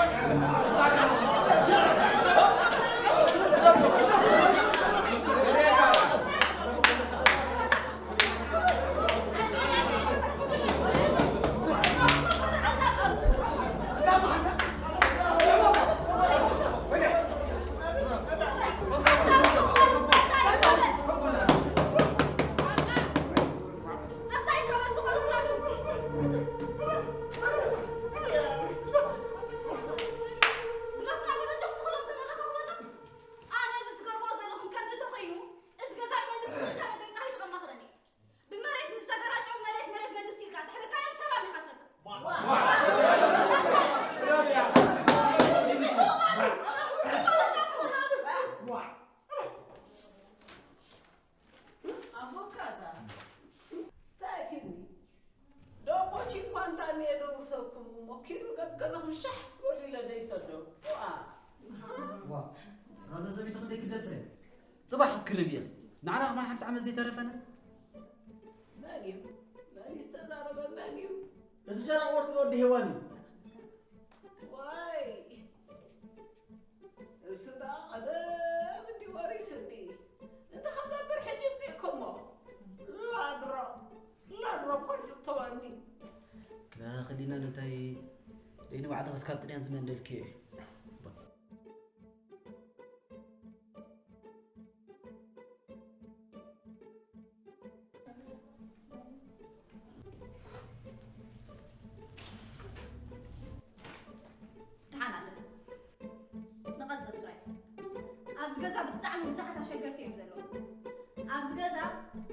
ሰብኩም እሞ ኪዱ ገብ ገዛኹም ሻሕ በሉ ኢለ ዶ ይሰዶ? ዋ! ዋ! እዛ ዘዘቢት ክንደይ ክደፍረ? ጽባሕ ክትክርብ ኢኺ። ንዓና ከማን ሓምሳ ዓመት ዘይተረፈና? መን እዩ? መን እዩ ዝተዛረበ? መን እዩ? እቲ ሰራቕ ወርቂ ወዲ ሄዋን እዩ። ዋይ! እሱ ደኣ ቀደም እንዲ ወሪስኒ። እንተ ኸገብር ሕጂ ምጺእኩሞ። ላድሮ፣ ላድሮ እኮ ይፍተወኒ። ላኽሊና ነታይ ደይኒ ባዕልኺ እስካብ ጥልያን ዝመንደልክዮ እዩ። ደሓን ኣለ። ንቐጽል ጥራይ። ኣብዚ ገዛ ብጣዕሚ ብዙሓት ኣሸገርቲ እዮም ዘለዉ። ኣብዚ ገዛ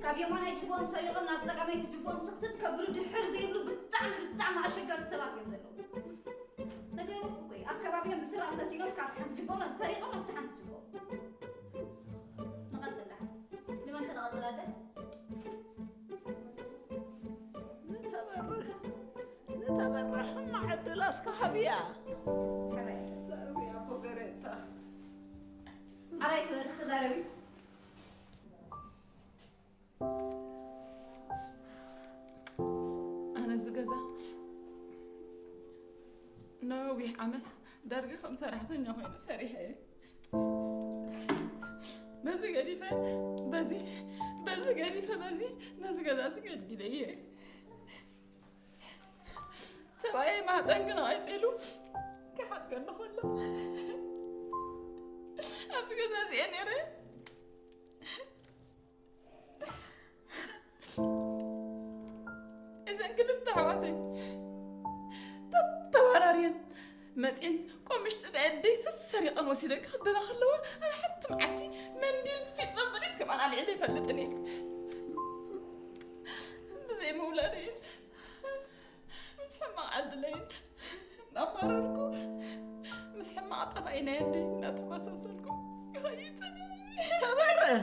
ካብ የማናይ ጅጎኦም ሰሪቖም ናብ ጸጋመይቲ ጅጎኦም ስኽትት ከብሉ ድሕር ዘይብሉ ብጣዕሚ፣ ብጣዕሚ ኣሸገርቲ ሰባት እዮም ዘለዉ። ተገይሩ እኮ እዩ። ኣብ ከባቢኦም ዝስረቕ እንተሲኢኖም ካብቲ ሓንቲ ጅጎኦም ናብ ሰሪቖም ናብቲ ሓንቲ ጅጎኦም። ንቐጽል ደሓን። ንመን ከ ንቐጽል ኣደ? ንተበርህ፣ ንተበርህ ሕማቕ ዕድል ኣስካሃብያ። ሕራይ። ዘርብያ ኮገሬታ። ሕራይ ትበርህ ተዛረቢ። ኣነ ኣብዚ ገዛ ነዊሕ ዓመት ዳርጋ ከም ሰራሕተኛ ኮይነ ሰሪሐ እየ። በዚ ገዲፈ በዚ፣ በዚ ገዲፈ በዚ፣ ነዚ ገዛ እዚ ገዲለ እየ። ሰብኣየይ ማህፀን ግን ኣቐፂሉ ክሓድገኒ ከሎ ኣብዚ ገዛ እዚ እየ ነይረ። እዘን ክልተ ኣሕዋተይ ተተባራርየን መፅየን ቆምሽ ፅዳይ ኣደይ ሰሰሪቐን ወሲደን ክኽደና ከለዋ ኣነ ሓንቲ መዓልቲ መንዲል ፊጥ መበሊት ከማን ኣልዒለ ይፈልጥን እየ። ብዘይ ምውላደይን ምስ ሕማቕ ዕድለይን እናማረርኩ ምስ ሕማቕ ጠባይ ናይ ኣደይ እናተመሳሰልኩ ይኸይድ ጸኒሐ። ተበርህ!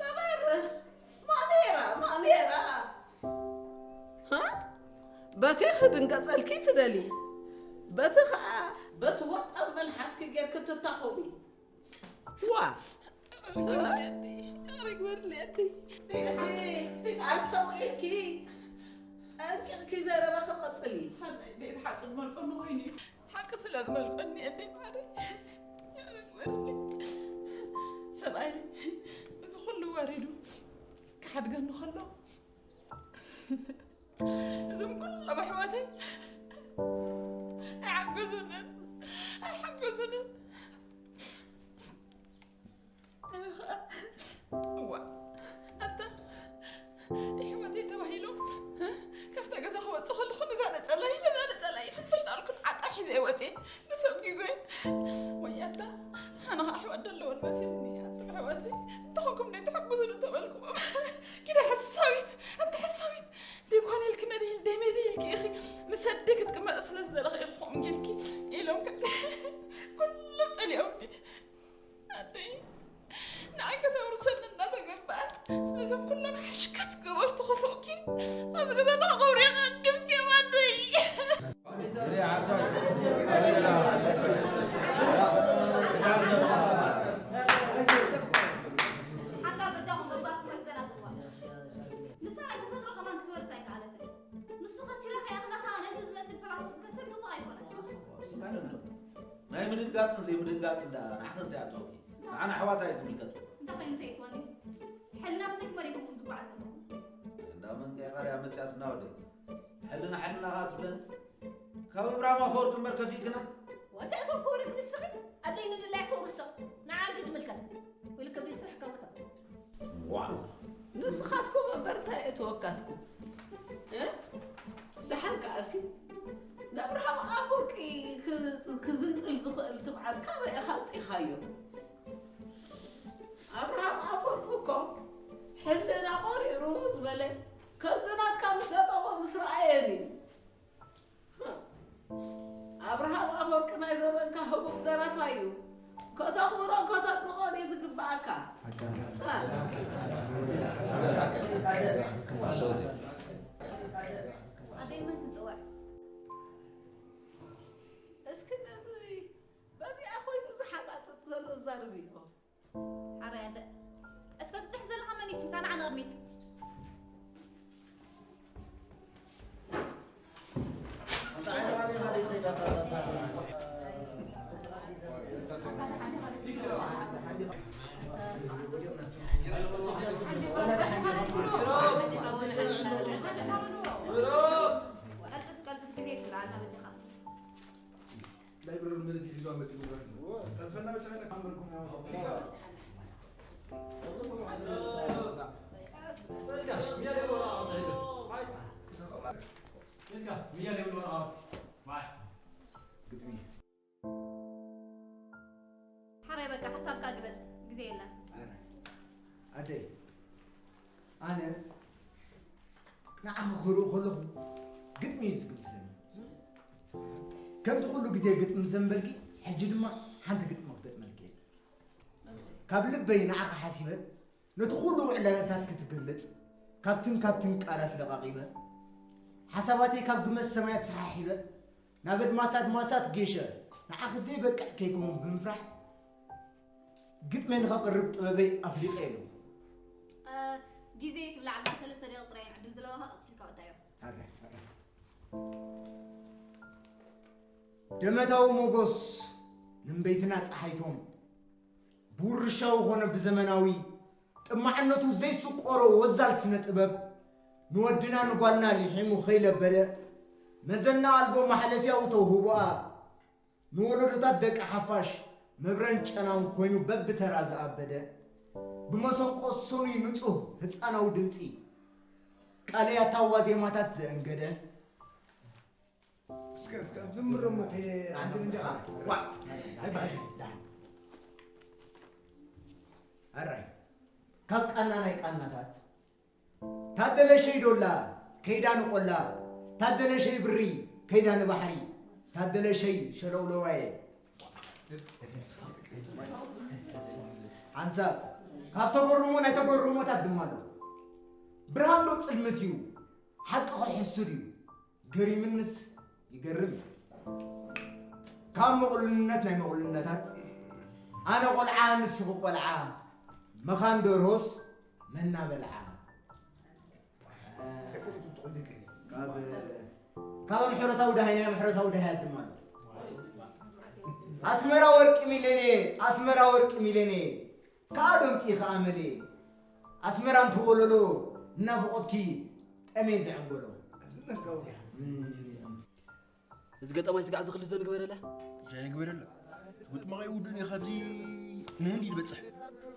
ተበርህ! ማኔራ! ማኔራ! ሃ? በቲ ክድንገጸልኪ ትደሊ፣ በቲ ኸኣ በቲ ወጣም መልሓስኪ ጌርኪ ትታኸቢ። ዋ! ርግበርለይ ኣደይ፣ ርግበርለይ ኣደይ። ሕጂ ኣስተውዒልኪ፣ ጠንቂቕኪ ዘረባኺ ቀጽሊ። ሓናይ ኣደይ፣ እቲ ሓቂ ዝመልቀኒ ኮይኑ እዩ። ሓቂ ስለ ዝመልቀኒ ኣደይ ማዕረይ። ርግበርለይ። ሰብኣይ እዚ ኩሉ ወሪዱ ክሓድገኒ ከሎ፣ እዞም ኩሎም ኣሕዋተይ ኣይሓገዙንን፣ ኣይሓገዙንን። ኣነ ኸኣ፣ እዋ፣ ኣታ፣ ኣሕዋተይ ተባሂሎም፣ ካብታ ገዛ ክወጽእ ከለኹ፣ ነዛ ነጸላይ፣ ነዛ ነጸላይ፣ ፍልፍል እናበልኩ ዓጣ ሒዘ እየ ወጽየ። ንሰጊጎ ወይ ኣታ፣ ኣነ ኸዓ ኣሕዋት ዘለወን መሲልኒ። ኣቱም ኣሕዋተይ፣ እንተኾንኩም ደይ ትሕግዙኒ ተበልኩዎም። ኪዳ ሓሳዊት፣ ኣንታ ሓሳዊት፣ ደይ ኳነ ኢልኪ መደይ፣ ደይ መደይ ኢልኪ ኢኺ፣ ምስ ኣደይ ክትቅመጢ ስለ ዝደለኺ ኢኺ ከምኡ ጌርኪ ኢሎም ከ-፣ ኩሎም ጸሊኦምኒ። ኣደይ፣ ንዓይ ከተውርሰኒ እናተገበኣ፣ ነዞም ኩሎም ሓሽከት ገበርቲ ክፉእኪ፣ ኣብዚ ገዛ ተቐብርዮ ኣድምኪ ኣደይ። ሓንሳብ በጃኹም ገባርኩም ኣይትዘናግዕዋ። ንሳ ናይ ተፈጥሮ ከማን ክትወርስ ኣይከኣለትን። ንሱ ከሲራ ከይኣኽላ ከኣ ነዚ ዝመስል ፕራስ ክትከስር ጽቡቕ ኣይኮነን። እሱ ማለት ነው። ናይ ምድንጋጽን ዘይምድንጋጽን ደኣ ንዓኺ እንታይ ኣእተወኪ? ንዓና ኣሕዋታ እዩ ዝምልከት። እንታይ ኮይኑ ሰይትወኒ? ሕልና ብሰይኪ መሪኩም ዝጓዓዝ ኣለኹም። እንዳ መን ከይቐርያ መጽያትና ወደይ። ሕልና ሕልና ኸኣ ትብለኒ? ካብ ኣብርሃም ኣፈወርቂ እምበር ከፊእክና? ወዲ ኣቶ ክብረት ንስኺ ኣደይ ንድላያ ክተውርሶ ንዓ ኣደ ዝምልከት። ኢሉ ክብሪ ስራሕ ከም እቶም። ዋ! ንስኻትኩም እምበር እንታይ እተወካትኩም? እ? ደሓር ከኣሲ ንኣብርሃም ኣፈወርቂ ክዝ-፣ ክዝንጥል ዝኽእል ትብዓት ካበይ ኢኻ ኣምጺኻዮ? ኣብርሃም ኣፈወርቂ እኮ ሕልና ቆሪሩ ዝበለ ከምዚ ናትካ ምስ ገጠሞ ምስ ረኣየን እዩ። ኣብርሃም ኣፈወርቂ ናይ ዘበንካ ህቡብ ደራፋይ እዩ። ከተኽብሮን ከተድንቖን እዩ ዝግብኣካ። ሓቂ። ኣደይ መን ክንጽውዕ? እስኪ ነዚ በዚኣ ኮይኑ ዝሓጣጥጥ ዘሎ ዛርብዮ። ሓራይ ኣደ። እስከ ትጽሕፍ ዘለኻ መን እዩ ስምካ? ንዓ ንቕድሚት። ቀልጥፍ ቀልጥፍ ግዜ ትብልዓልና በጃኻ። ላይብረሪ ምርት ሒዙ ዓመት ይጉዳል። ተፈና ብቻ ከነ ካምበልኩም ያው። ግጥሚ። ሓራይ በቃ ሓሳብካ ግለጽ፣ ግዜ የለን። ኣረ፣ ኣደይ፣ ኣነ ንዓኺ ክርኢ ከለኹ ግጥሚ እዩ ዝግንፍለኒ። ከምቲ ኩሉ ግዜ ግጥሚ ዘንበልኪ፣ ሕጂ ድማ ሓንቲ ግጥሚ ክገጥመልኪ እየ። ካብ ልበይ ንዓኺ ሓሲበ፣ ነቲ ኩሉ ውዕለታታት ክትገልጽ፣ ካብትን ካብትን ቃላት ለቓቒበ፣ ሓሳባተይ ካብ ግመት ሰማያት ሰሓሒበ፣ ናብ ኣድማስ ኣድማሳት ጌሸ፣ ንዓኺ ዘይበቅዕ ከይከውን ብምፍራሕ፣ ግጥመይ ንኸቕርብ ጥበበይ ኣፍሊቐ ኣለኹ። እ፣ ግዜ ትብላዕ ኣላ፣ ሰለስተ ደቂቕ ጥራይ ዕድል ዘለዋኻ፣ ቀልጢፍካ ወዳዮ። ኣረ፣ ኣረ። ደመታዊ ሞጎስ ንእምበይትና ጸሓይቶም፣ ብውርሻዊ ኾነ ብዘመናዊ፣ ጥማዕነቱ ዘይስቆሮ ወዛል ስነ ጥበብ፣ ንወድና ንጓልና ሊሒሙ ከይለበደ፣ መዘና ኣልቦ ማሕለፊያዊ ተውህቦኣ፣ ንወለዶታት ደቂ ሓፋሽ መብረን ጨናን ኮይኑ በብተራ ዝኣበደ፣ ብመሰንቆ ሰኑይ ንጹህ ህጻናዊ ድምጺ፣ ቃልያታዊ ዋዜማታት ዘእንገደ፣ እስከ፣ እስከ ዝምር እሞ እቲ ሓንቲ እንጀራ። ዋ፣ ኣይበሃል። ኣራይ፣ ካብ ቃና ናይ ቃናታት፣ ታደለ ሸይ ዶላ፣ ከይዳ ንቆላ፣ ታደለ ሸይ ብሪ፣ ከይዳ ንባሕሪ፣ ታደለ ሸይ ሸለውለዋየ። ሓንሳብ፣ ካብ ተገርሞ ናይ ተገርሞታት ድማ ኣሎ። ብርሃን ዶ ጽልምት እዩ፣ ሓቂ ኸ ሕሱድ እዩ። ገሪምንስ ይገርም እዩ። ካብ ምቕሉልነት ናይ ምቕሉልነታት፣ ኣነ ቆልዓ ንስኺ ቆልዓ፣ መኻን ደርሆስ መና በልዓ። ካብ፣ ካብ ኣምሕሮታዊ ደሃይ ናይ ኣምሕሮታዊ ደሃያት ድማ ኣሎ። ኣስመራ ወርቂ ሚልዮኔ፣ ኣስመራ ወርቂ ሚልዮኔ፣ ከኣ ዶ ኣምጺእኺ ኣመሌ፣ ኣስመራ እንተወለሎ፣ ናፍቖትኪ ጠሜ ዘዕንገሎ። እዚ ገጠማይ ስጋዕ ዝኽሊ ዘንግበረላ። ጃይ ንግበረላ። ግጥሚ ከይውድእ እየ ካብዚ ንህንዲ ዝበጽሕ።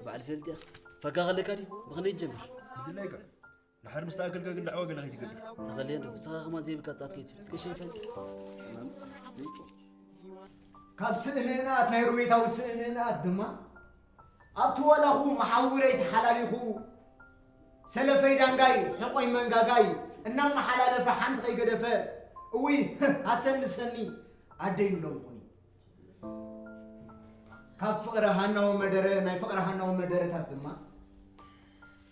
ባዕል ፈልጥ ኢኻ። ፈካ ከለካ ድዩ? ብኽንደይ ትጀምር? ብድላይካ። ድሓር ምስ ተኣከልካ ግን ዳዕዋ ገለ ከይትገብር። ተኸልየ እንዶ፣ ንስኻ ከማን ዘይብልካ ጻት ከይትብል። እስከ ሸይፈን። ካብ ስእንእንኣት ናይ ሩቤታዊ ስእንእንኣት ድማ፣ ኣብቲ ወላኹ መሓውረይ ተሓላሊኹ፣ ሰለፈይ ዳንጋይ፣ ሕቖይ መንጋጋይ እናመሓላለፈ ሓንቲ ከይገደፈ፣ እውይ፣ ኣሰንሰኒ፣ ኣደይ ንሎምኹኒ። ካብ ፍቕረ ሃናዎ መደረ፣ ናይ ፍቕረ ሃናዎ መደረታት ድማ፣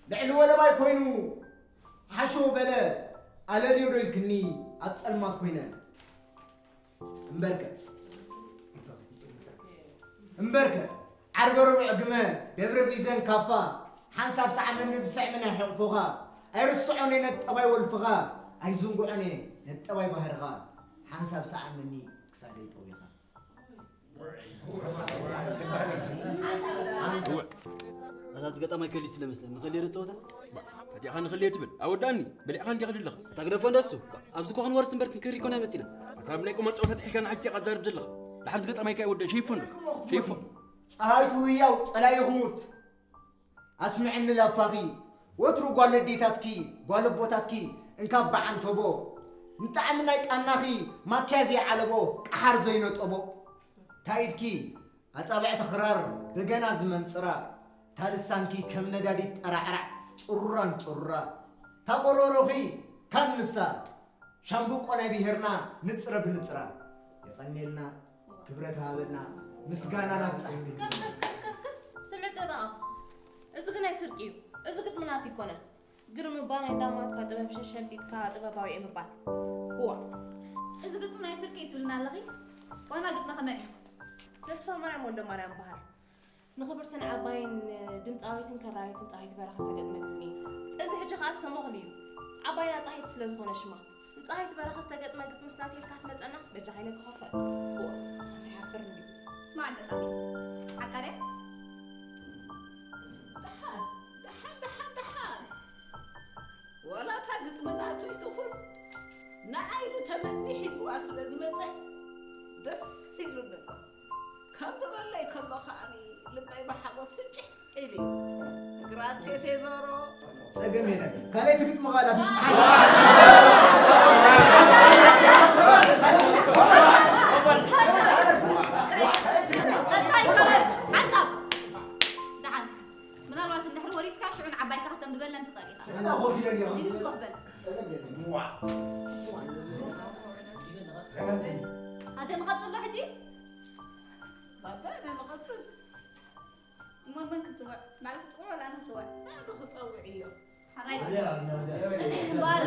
ልዕሊ ወለባይ ኮይኑ፣ ሓሸው በለ፣ ኣለልዮ ዶ ኢልክኒ፣ ኣብ ጸልማት ኮይነ። እምበርከ፣ እምበርከ፣ ዓርበ ረቡዕ ግመ፣ ደብረ ቢዘን ካፋ፣ ሓንሳብ ሰዓመኒ ብስዕሚ ናይ ሕቕፎኻ፣ ኣይርስዖን እየ ነጠባይ ወልፍኻ፣ ኣይዝንግዖን እየ ነጠባይ ባህርኻ፣ ሓንሳብ ሰዓመኒ ክሳደይ ጠዊኻ። እታ ዝገጠማይ ከልዩ ስለ መስለኒ፣ ንኸልየ ዶ ጸወታ? ፈቲኻ ንኸልየ ትብል? ኣወዳእኒ፣ በሊዕኻ እንዲኻ ዘለኻ። እታ ግደፎ እንደሱ፣ ኣብዚ እኮ ክንወርስ እምበር ክንክሪ እኮ ናይ መጺና። እታ ኣብ ናይ ቁማር ጸወታ ጥሒልካ ንዓዲ ኢኻ ትዛረብ ዘለኻ። ድሓር ዝገጠማይ ከ ኣይወደን፣ ሸይፎ እንዶ። ሸይፎ። ጸሃይቱ ህያው፣ ጸላኢ ክሙት። ኣስምዕኒ ላፋኺ፣ ወትሩ ጓል ኣዴታትኪ፣ ጓል ኣቦታትኪ፣ እንካብ በዓንተቦ። ንጣዕሚ ናይ ቃናኺ፣ ማክያ ዘይዓለቦ፣ ቀሓር ዘይነጠቦ። ታኢድኪ፣ ኣጻብዕቲ ክራር በገና ዝመንጽራ፣ ታልሳንኪ ከም ነዳዲት ጠራዕራዕ ጽሩራን ጽሩራ፣ ታጎሮሮኺ ካንሳ ሻምብቆ ናይ ብሄርና ንጽረ ብንጽራ። የቐንየልና፣ ክብረት ሃበልና፣ ምስጋና ናብጻሕቲ። ከስከስከስከስከስ ስምዕ ጠበቓ፣ እዚ ግን ናይ ስርቂ እዩ። እዚ ግጥሚ ናት ይኮነ። ግርም እባ ናይ እንዳማትካ ጥበብ ሸሸልጢጥካ ጥበባዊ እየ ምባል። እዋ፣ እዚ ግጥሚ ናይ ስርቂ እዩ ትብልና ኣለኺ? ዋና ግጥሚ ከመን እዩ? ተስፋ ማርያም ወልደ ማርያም በሃል። ንኽብርትን ዓባይን ድምፃዊትን ከራሪትን ፀሃይቲ በረኻ ዝተገጥመ ግጥሚ እዩ። እዚ ሕጂ ኸዓ ዝተሞኽል እዩ። ዓባይና ፀሃይቲ ስለ ዝኾነ ሽማ። ንፀሃይቲ በረኻ ዝተገጥመ ግጥሚ ስናት ኢልካ ትመፀና በጃኻ ኢለ ክኸፈል። እዋ፣ ኣይሓፍርን ድዩ? ስማዕ ኣጋጣሚ። ሓቃ ድያ? ደሓን፣ ደሓን፣ ደሓን፣ ደሓን። ዋላ እታ ግጥሚ ናቱ ይትኹን፣ ንዓይ ኢሉ ተመኒ ሒዝዋ ስለ ዝመጸ ደስ ኢሉኒ ኣሎ። ከንብበለይ ከሎ ከኣኒ ልበይ ብሓጎስ ፍንጭሕ ኢሉ እዩ። ግራሴ ቴዞሮ። ጸገም የለን። ካልኣይቲ ግጥሚ ኸኣ ናቱ ጸሓይ። ጸጥታ ይከበር። ሓንሳብ። ደሓን። ምናልባት እንድሕር ወሪስካ ሽዑ ንዓባይካ ከተንብበለን ትኽእል ኢኻ። ሽዑ ኮፍ ኢለን እየን። እዚግን ኮፍ በል። ጸገም የለን። ዋ። ኣደ ንቐጽል ዶ ሕጂ? ባባ፣ ኣነ ንቐጽል። እሞ መን ክትጽውዕ? ባዕልኻ ክትጽውዕ ወላ ኣነ ክጽውዕ? ኣነ ክጸውዕ እዮ። ሓራይ ጽውዕ። እምበኣር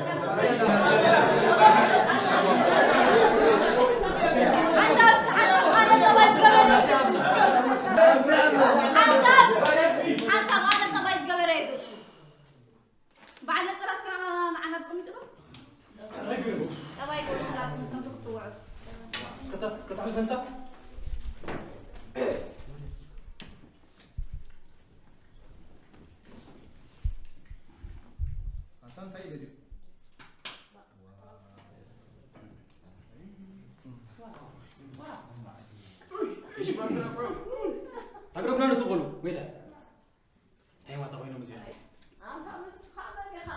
ሓንሳብ እስከ ሓንሳብ ኣነ ጠባይ ዝገበረ እዩ። ሓንሳብ፣ ሓንሳብ ኣነ ጠባይ ዝገበረ እዩ። በዓል ነጸላ እስከ ንዓና፣ ንዓና ተቐሚጡ ዶ? ጠባይ ይገብሩ፣ ንዓኹም ከምቲ ክትጽውዑ። ክተ-፣ ክተሕልፍ እንተ? ኣታ እንታይ ኢለ ድዩ? ኣግረፍና ንስቕ በሉ፣ ወይለ። እንታይ ዋጣ ኮይኖም እዚኦም? ኣንታ ንስኻ መን ኢኻ?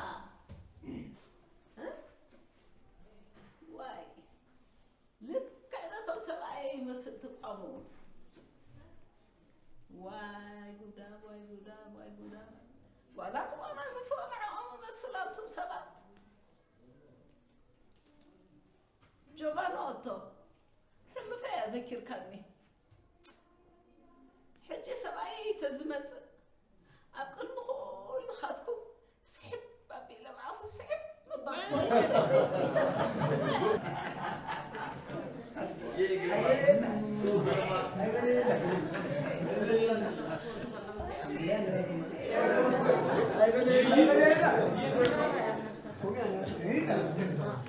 እ? ዋይ፣ ልክዕ ነቶም ሰብኣየይ ይመስል ትቋሙ። ዋይ ጉዳ፣ ዋይ ጉዳ፣ ዋይ ጉዳ። ዋላ ትዋና ዝፍኦ ንዕኦም ይመስሉ ኣንቱም ሰባት። ጆቫኖ ኦቶ፣ ሕሉፈይ ኣዘኪርካኒ። ሕጂ ሰብኣየይ ተዝመጽእ፣ ኣብ ቅድሚ ኩልኻትኩም ስሕብ ኣቢለ ብኣፉ ስሕብ ምባል ክወልድ።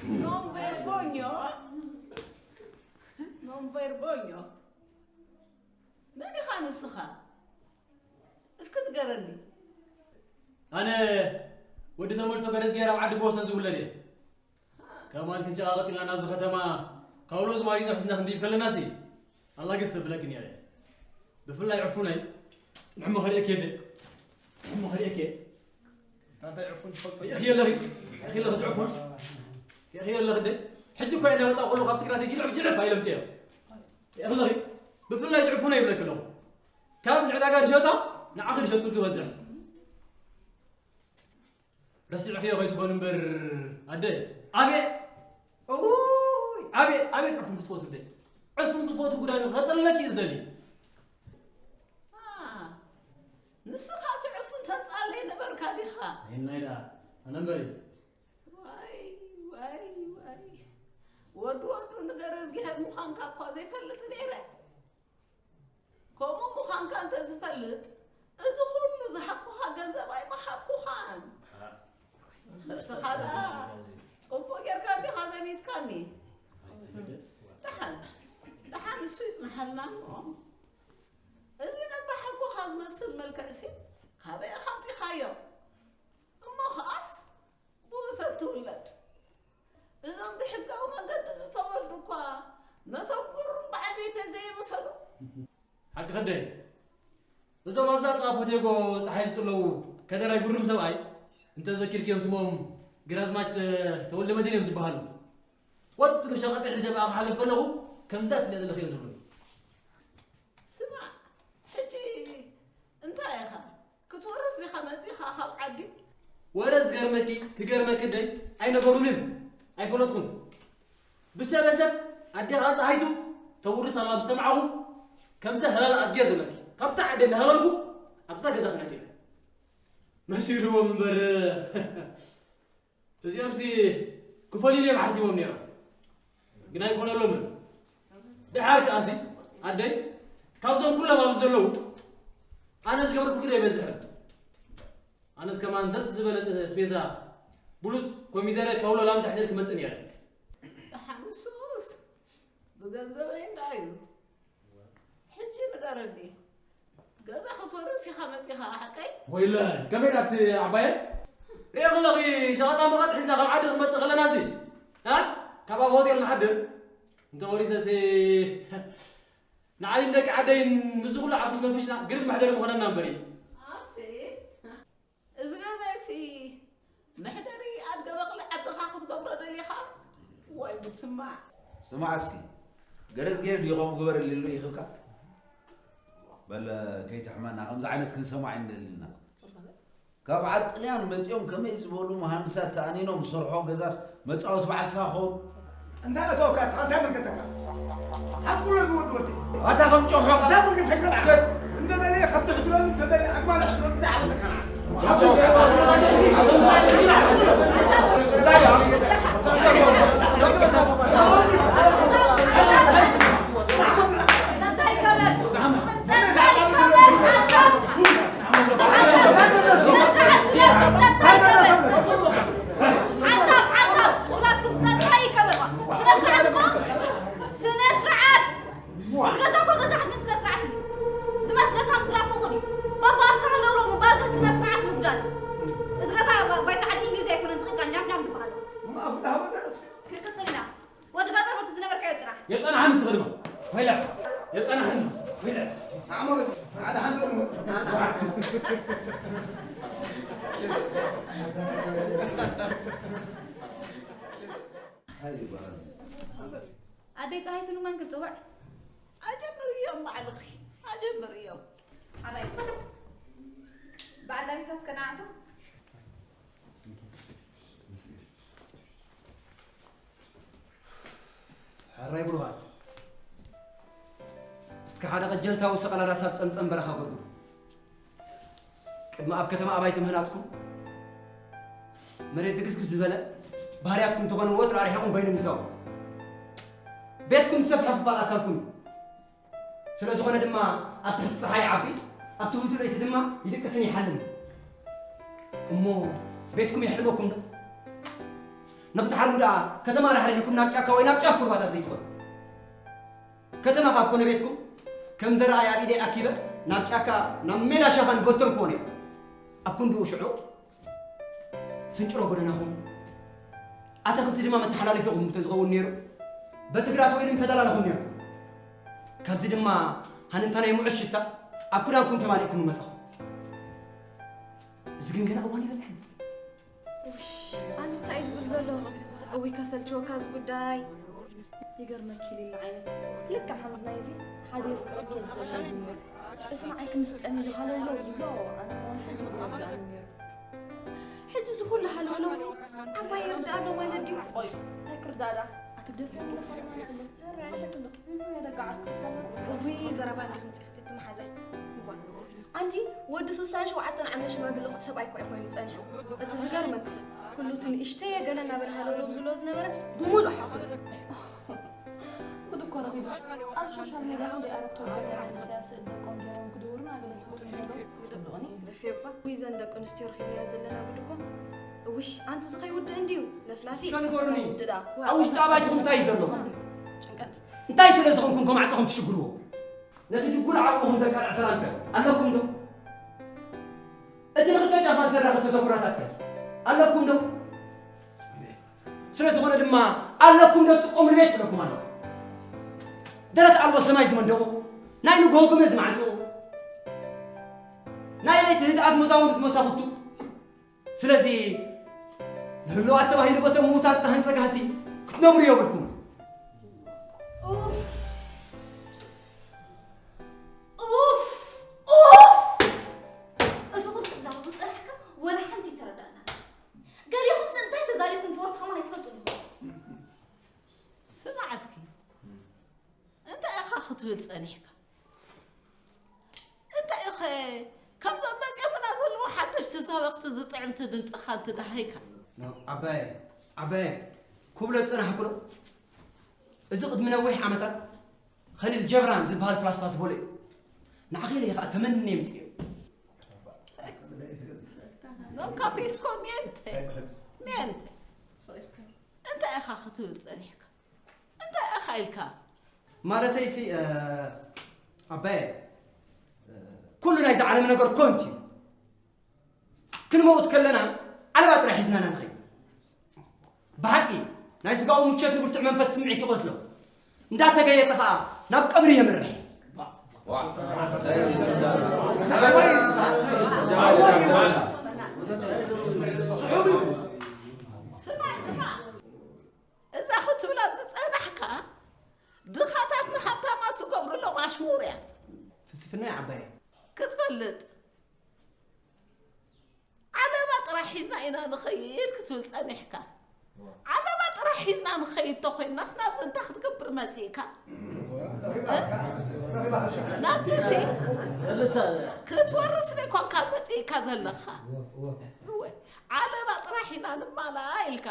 Non vergogno, non vergogno. መን ኢኻ ንስኻ? እስኪ ንገረኒ። ኣነ ወዲ ተመልሶ ገረዝጊሄር ኣብ ዓዲ ብወሰን ዝውለድ እየ። ከማን ክንሸቓቐጥ ኢልና ናብዚ ከተማ ካብ ሎዝ ማሪዝና ሒዝና ክንድይብ ከለናሲ ኣላግስ ዘብለኪ ነይረ። ብፍላይ ዕፉነይ፣ ጽንሒ እሞ ከርእየኪ እየ። ጽንሒ እሞ ከርእየኪ እየ። እንታይ ዕፉን ትፈልጦ? የእኺ ኣለኺ፣ የእኺ ኣለኺ እቲ ዕፉን። የእኺ ኣለኺ እንደ። ሕጂ እኮ እየ እናመጻእኩ ከለኹ ካብ ትግራይ ጅልዕፍ ጅልዕፍ ኣይለምጽእዮ። የእኺ ኣለኺ፣ ብፍላይ እቲ ዕፉነይ ይብለኪ ኣለኹ። ካብ ንዕዳጋ ዝሸጦ ንዓኺ ዝሸጥኩልኪ ይበዝሕ። ረሲዕክዮ ከይትኾን እምበር ኣደ። ኣቤት! እውይ! ኣቤት! ኣቤት ዕፉን ክትፈቱ ኣደ። ዕፉን ክትፈቱ ጉዳይ ከጸልለኪ እዩ ዝደሊ። ኣ፣ ንስኻ እቲ ዕፉን ተምጽኣለይ ነበርካ ዲኻ? ይናይ ደኣ፣ ኣነ እምበሪ። ዋይ፣ ዋይ፣ ዋይ። ወዲ ወዱ ንገረዝጊሄር ምዃንካ እኳ ዘይፈልጥ ነይረ። ከምኡ ምዃንካ እንተ ዝፈልጥ፣ እዚ ኹሉ ዝሃብኩኻ ገንዘብ ኣይምሃብኩኻን። ንስኻ ደኣ ጽቡቕ ጌርካ እንዲኻ ዘሚትካኒ። ደሓን፣ ደሓን እሱ ይጽንሓልና እሞ። እዚ ነባሓጎኻ ዝመስል መልክዕሲ ካበይ ኢኻ ኣምጺኻዮ? እሞ ኸኣስ ብወሰን ትውለድ። እዞም ብሕጋዊ መገዲ ዝተወልዱ እኳ ነቶም ጉሩም በዓል ቤተይ ዘይመሰሉ። ሓቂ ከደይ፣ እዞም ኣብዛ ጥቓ ፖቴጎ ጸሓይ ዝጽለዉ ከደራይ ጉሩም ሰብኣይ እንተዘኪርክዮም ስሞም ግራዝማች ተወልደ መድህን እዮም ዝበሃሉ። ወትሩ ሸቐጠይ ሒዘ ብኣ ክሓልፍ ከለኹ ከምዛ ትሪኦ ዘለኺ እዮም ዝብሉኒ። ስማዕ፣ ሕጂ እንታይ ኢኻ? ክትወርስ ዲኻ መጺኻ ካብ ዓዲ? ወረ ዝገርመኪ፣ ክገርመኪ ደይ ኣይነገሩንን፣ ኣይፈለጥኩን። ብሰበሰብ ኣዴኻ ጸሃይቱ ተውርስ ኣላ ምስ ሰማዕኹ፣ ከምዛ ህላል ኣድጊ እየ ዝብለኪ። ካብታ ዓዲ እናሃለልኩ ኣብዛ ገዛ ክነቲ ኢለ። መሲልዎም እምበር። እዚኦምሲ ክፈልዩ እዮም ሓሲቦም ነይሮም፣ ግን ኣይኮነሎምን። ደሓር ከኣሲ ኣደይ ካብዞም ኩሎም ኣብዚ ዘለዉ ኣነ ዝገበርኩ ግደ ይበዝሕ። ኣነስ ከማን ደስ ዝበለ ኣስቤዛ ብሉስ ኮሚደረ ካውሎ ላምሳ ሒዘ ክመጽእ ነይረ። ደሓን ንሱስ ብገንዘበይ እንዳ እዩ። ሕጂ ንገረኒ፣ ገዛ ክትወርስ ኢኻ መጺኻ ሓቀይ? ወይለ ከመይ ናት ዓባየ? ሪኦ ከለኺ ሸቐጣ መቐጥ ሒዝና ካብ ዓዲ ክመጽእ ከለናሲ እ? ካብ ኣብ ሆቴል ንሓድር እንተ ወሪሰሲ ንዓይን ደቂ ዓደይን ምስዚ ኩሉ ዓፉት መንፈሽና ግርም መሕደሪ ምኾነና እምበሪ። ኣሲ፣ እዚ ገዛይሲ መሕደሪ ኣድገ በቕሊ ዓድኻ ክትገብሮ ደሊኻ? ዋይ ጉድ ስማዕ። ስማዕ እስኪ፣ ገለ ዝገይር ድዩ ከምኡ ግበረሊ ኢሉ ኢኽልካ? በለ ከይትሕመና፣ ከምዚ ዓይነት ክንሰማዕ ኣይንደልን ኢና። ካብ ዓዲ ጥልያን መጺኦም ከመይ ዝበሉ መሃንድሳት ተኣኒኖም ዝሰርሖ ገዛስ መጻወቲ በዓል ስኻ ክኸውን? እንታይ ኣተወካ? ንስኻ እንታይ ይምልከተካ? ሓቁ ኣሎ ዝወዲ ወዲ። ኣታ ከም ጮኾ እንታይ ይምልከተካ? እንተ ደለየ ከብቲ ሕድረሉ፣ እንተ ደለየ ኣግማል ሕድረሉ፣ እንታይ ዓበተካ? ሓሳብ ሓሳብ ኩላትኩም ጸጥታ ይከበባ። ስነ ስርዓት እኮ ስነ ስርዓት። እዚ ገዛ እኮ ገዛ ሕግን ስነ ስርዓትን እዩ። ዝመስለካ ምስራፍ እኹል እዩ። ባባ ኣፍካ ሃለውለው ምባል ግን ስነ ስርዓት ምጉዳል እዩ። እዚ ገዛ ባይታ ዓዲ እንግሊዝ ኣይኮነን ዝኽዳን ኛም ኛም ዝበሃል። ክቅጽል ኢና። ወዲ ገጠር በቲ ዝነበርካዮ ጽናሕ። የጸናሕኒ ንስኺ ድማ። ወይላ። የጸናሕኒ። ወይላ። ዓመት ሓደ ሓደ እንታይ ይበሃል? ኣደይ ጸሃይቱ ንመን ክንጽውዕ? ኣጀምርዮም ባዕልኺ። ኣጀምርዮም። ኣራይቱ። በዓል ዳዊት ኣስከናዕቱ። ሕራይ ብሩኻት፣ እስከ ሓደ ቀጀልታዊ ሰቐላዳ ሳብ ጸምጸም በረኻ ጎድጉዱ። ቅድሚ ኣብ ከተማ ኣባይቲ ምህናጽኩም፣ መሬት ድግስግስ ዝበለ ባህርያትኩም እንተኾነ ወትሩ ኣርሒቑም በይኑ ምዛው። ቤትኩም ዝሰፍሐ ክፋል ኣካልኩም እዩ። ስለ ዝኾነ ድማ ኣብ ትሕቲ ጸሓይ ይዓቢ፣ ኣብ ትሑቱ ለይቲ ድማ ይድቅስን ይሓልን። እሞ ቤትኩም የሕልመኩም ዶ? ንኽትሓልሙ ደኣ ከተማ ዳሕሪሕኩም ናብ ጫካ ወይ ናብ ጫፍ ኩርባታት ዘይትኾኑ። ከተማ ካብ ኮነ ቤትኩም ከም ዘርኣይ ኣብ ኢደይ ኣኪበ ናብ ጫካ ናብ ሜዳ ሸፋን ዝበተንክዎ ነይሩ። ኣብ ክንድኡ ሽዑ ስንጭሮ ጎደናኹም ኣታኽልቲ ድማ መተሓላለፊኹም እንተዝኸውን ነይሩ በቲ ግራት ወይኒ ምተደላለኹም ነይርኩም። ካብዚ ድማ ሃነንታ ናይ ሙዑዝ ሽታ ኣብ ክዳንኩም ተማሊእኩም ምመጻኹም። እዚ ግን ገና እዋን ይበጽሐኒ። ውሽ ኣንቲ እንታይ እዩ ዝብል ዘሎ? እውይ ከሰልችወካ እዚ ጉዳይ። ይገርመኪ ሊሊ ዓይነይ ልክዕ ከምዚ ናይዚ ሓደ የፍቅረኪ እየ ዝበለኒ ነይሩ። እቲ ንዓይ ክምስጠኒ ኢሉ ሃለውለው ዝብሎ ኣነ ከውን ሓንቲ ዝረድኣኒ ነይሩ። ሕጂ እዚ ኩሉ ሃለውለው እዚ ዓባይ ይርድኣ ኣሎ ማለት ድዩ? ቆይ እንታይ ክርዳእ ደኣ? ኣቲ ግደፍዮ ኣለኻ ማለት ኣሎ። ሕራይ ኣለክሎ እንታይ ደጋዓት ክሳለ። እውይ ዘረባ እንዲኺ ምፅእኽቲ እቲ መሓዛይ። እዋ ኣንቲ ወዲ ሱሳን ሸውዓተን ዓመት ሽማግለ ሰብኣይ እኮ እዩ ኮይኑ ፀኒሑ። እቲ ዝገርመኪ ኩሉ እቲ ንእሽተየ ገለ እናበለ ሃለውለው ዝብሎ ዝነበረ ብሙሉእ ሓሶት እዩ። ጉድ እኮ ረኺቡ። ኣብ ሶሻል ሜድያ ክንደይ ኣረግቶት ገለ መንእሰያት ስእሊ ደቆም ገይሮም ክድውሩን ኣገለ ዝፈትዉ እንከለዉ ይጽልኡኒ። ግደፍዮ እባ። ውይ እዘን ደቂ ኣንስትዮ ረኺብናዮ ዘለና ጉድ እኮ። እውሽ ኣንቲ እዚ ከይውድእ እንድዩ ለፍላፊ። እስከ ንገሩኒ። ውድእ ደኣ። ኣብ ውሽጢ ኣባይትኹም እንታይ እዩ ዘሎ? ጭንቀት። እንታይ ስለ ዝኾንኩም ከም ዓጸኹም ትሽግርዎ? ነቲ ድጉል ዓቕምኹም ዘቃልዕ ሰላምከ ኣለኩም ዶ? እቲ ንኽልተ ጫፋት ዘራኽብ ተዘክሮታትከ ኣለኩም ዶ? ስለ ዝኾነ ድማ ኣለኩም ዶ ትጥቀሙሉ ቤት ይብለኩም ኣለኹ። ደረት ኣልቦ ሰማይ ዝመንደቑ፣ ናይ ንግሆ ግመ ዝማዕጽኡ፣ ናይ ለይቲ ህድኣት መዛሙርት መሳኹቱ። ስለዚ ንህልዋት ተባሂሉ በቶም ምዉታት ዝተሃንጸ ጋህሲ ክትነብሩ የብልኩም። ኡፍ ኡፍ እዚ ኩሉ ክትዛረቡ ዝጸናሕካ ወላ ሓንቲ ኣይተረዳእናን። ገሊኹምስ እንታይ ተዛሪብኩም ትወስኹ ከማን ኣይትፈልጡን ኢኹም። ስማዕ እስኪ እንታይ ኢኻ ክትብል ጸኒሕካ? እንታይ ኢኸ ከምዞም መጺኦምና ዘለዉ ሓደሽቲ ሰበኽቲ ዝጥዕምቲ ድምጽኻ እንትደሃይካ? ዓባየ ዓባየ ክብሎ ዝጸናሕኩ ዶ? እዚ ቅድሚ ነዊሕ ዓመታት ኸሊል ጀብራን ዝበሃል ፍላስፋ ዝበሎ እዩ። ንዓኺ ኢለ ከዓ ተመንየ ምፅእ። Non capisco niente. Niente. እንታይ ኢኻ ክትብል ጸኒሕካ? እንታይ ኢኻ ኢልካ? ማለተይሲ ኣባየ፣ ኩሉ ናይዚ ዓለም ነገር ኮንት እዩ። ክንመውት ከለና ዓለባ ጥራሕ ሒዝና ኢና ንኸይድ። ብሓቂ ናይ ስጋኡ ምቸት ንብርቱዕ መንፈስ ስምዒት ይቐትሎ። እንዳተገየጠ ኸኣ ናብ ቀብሪ የምርሕ። ስማዕ ስማዕ፣ እዛ ክትብላ ዝጸናሕካ ድኻታት ንሃብታማት ዝገብሩሎም ኣሽሙር እያ። ፍልስፍና እያ ዓባየ። ክትፈልጥ ዓለባ ጥራሕ ሒዝና ኢና ንኸይድ ክትብል ጸኒሕካ። ዓለባ ጥራሕ ሒዝና ንኸይድ ተኾይንናስ ናብዚ እንታይ ክትገብር መጺእካ? ናብዚሲ ክትወርስ ዘይኮንካ መጺእካ ዘለኻ። እወ፣ ዓለባ ጥራሕ ኢና ንማላእ ኢልካ።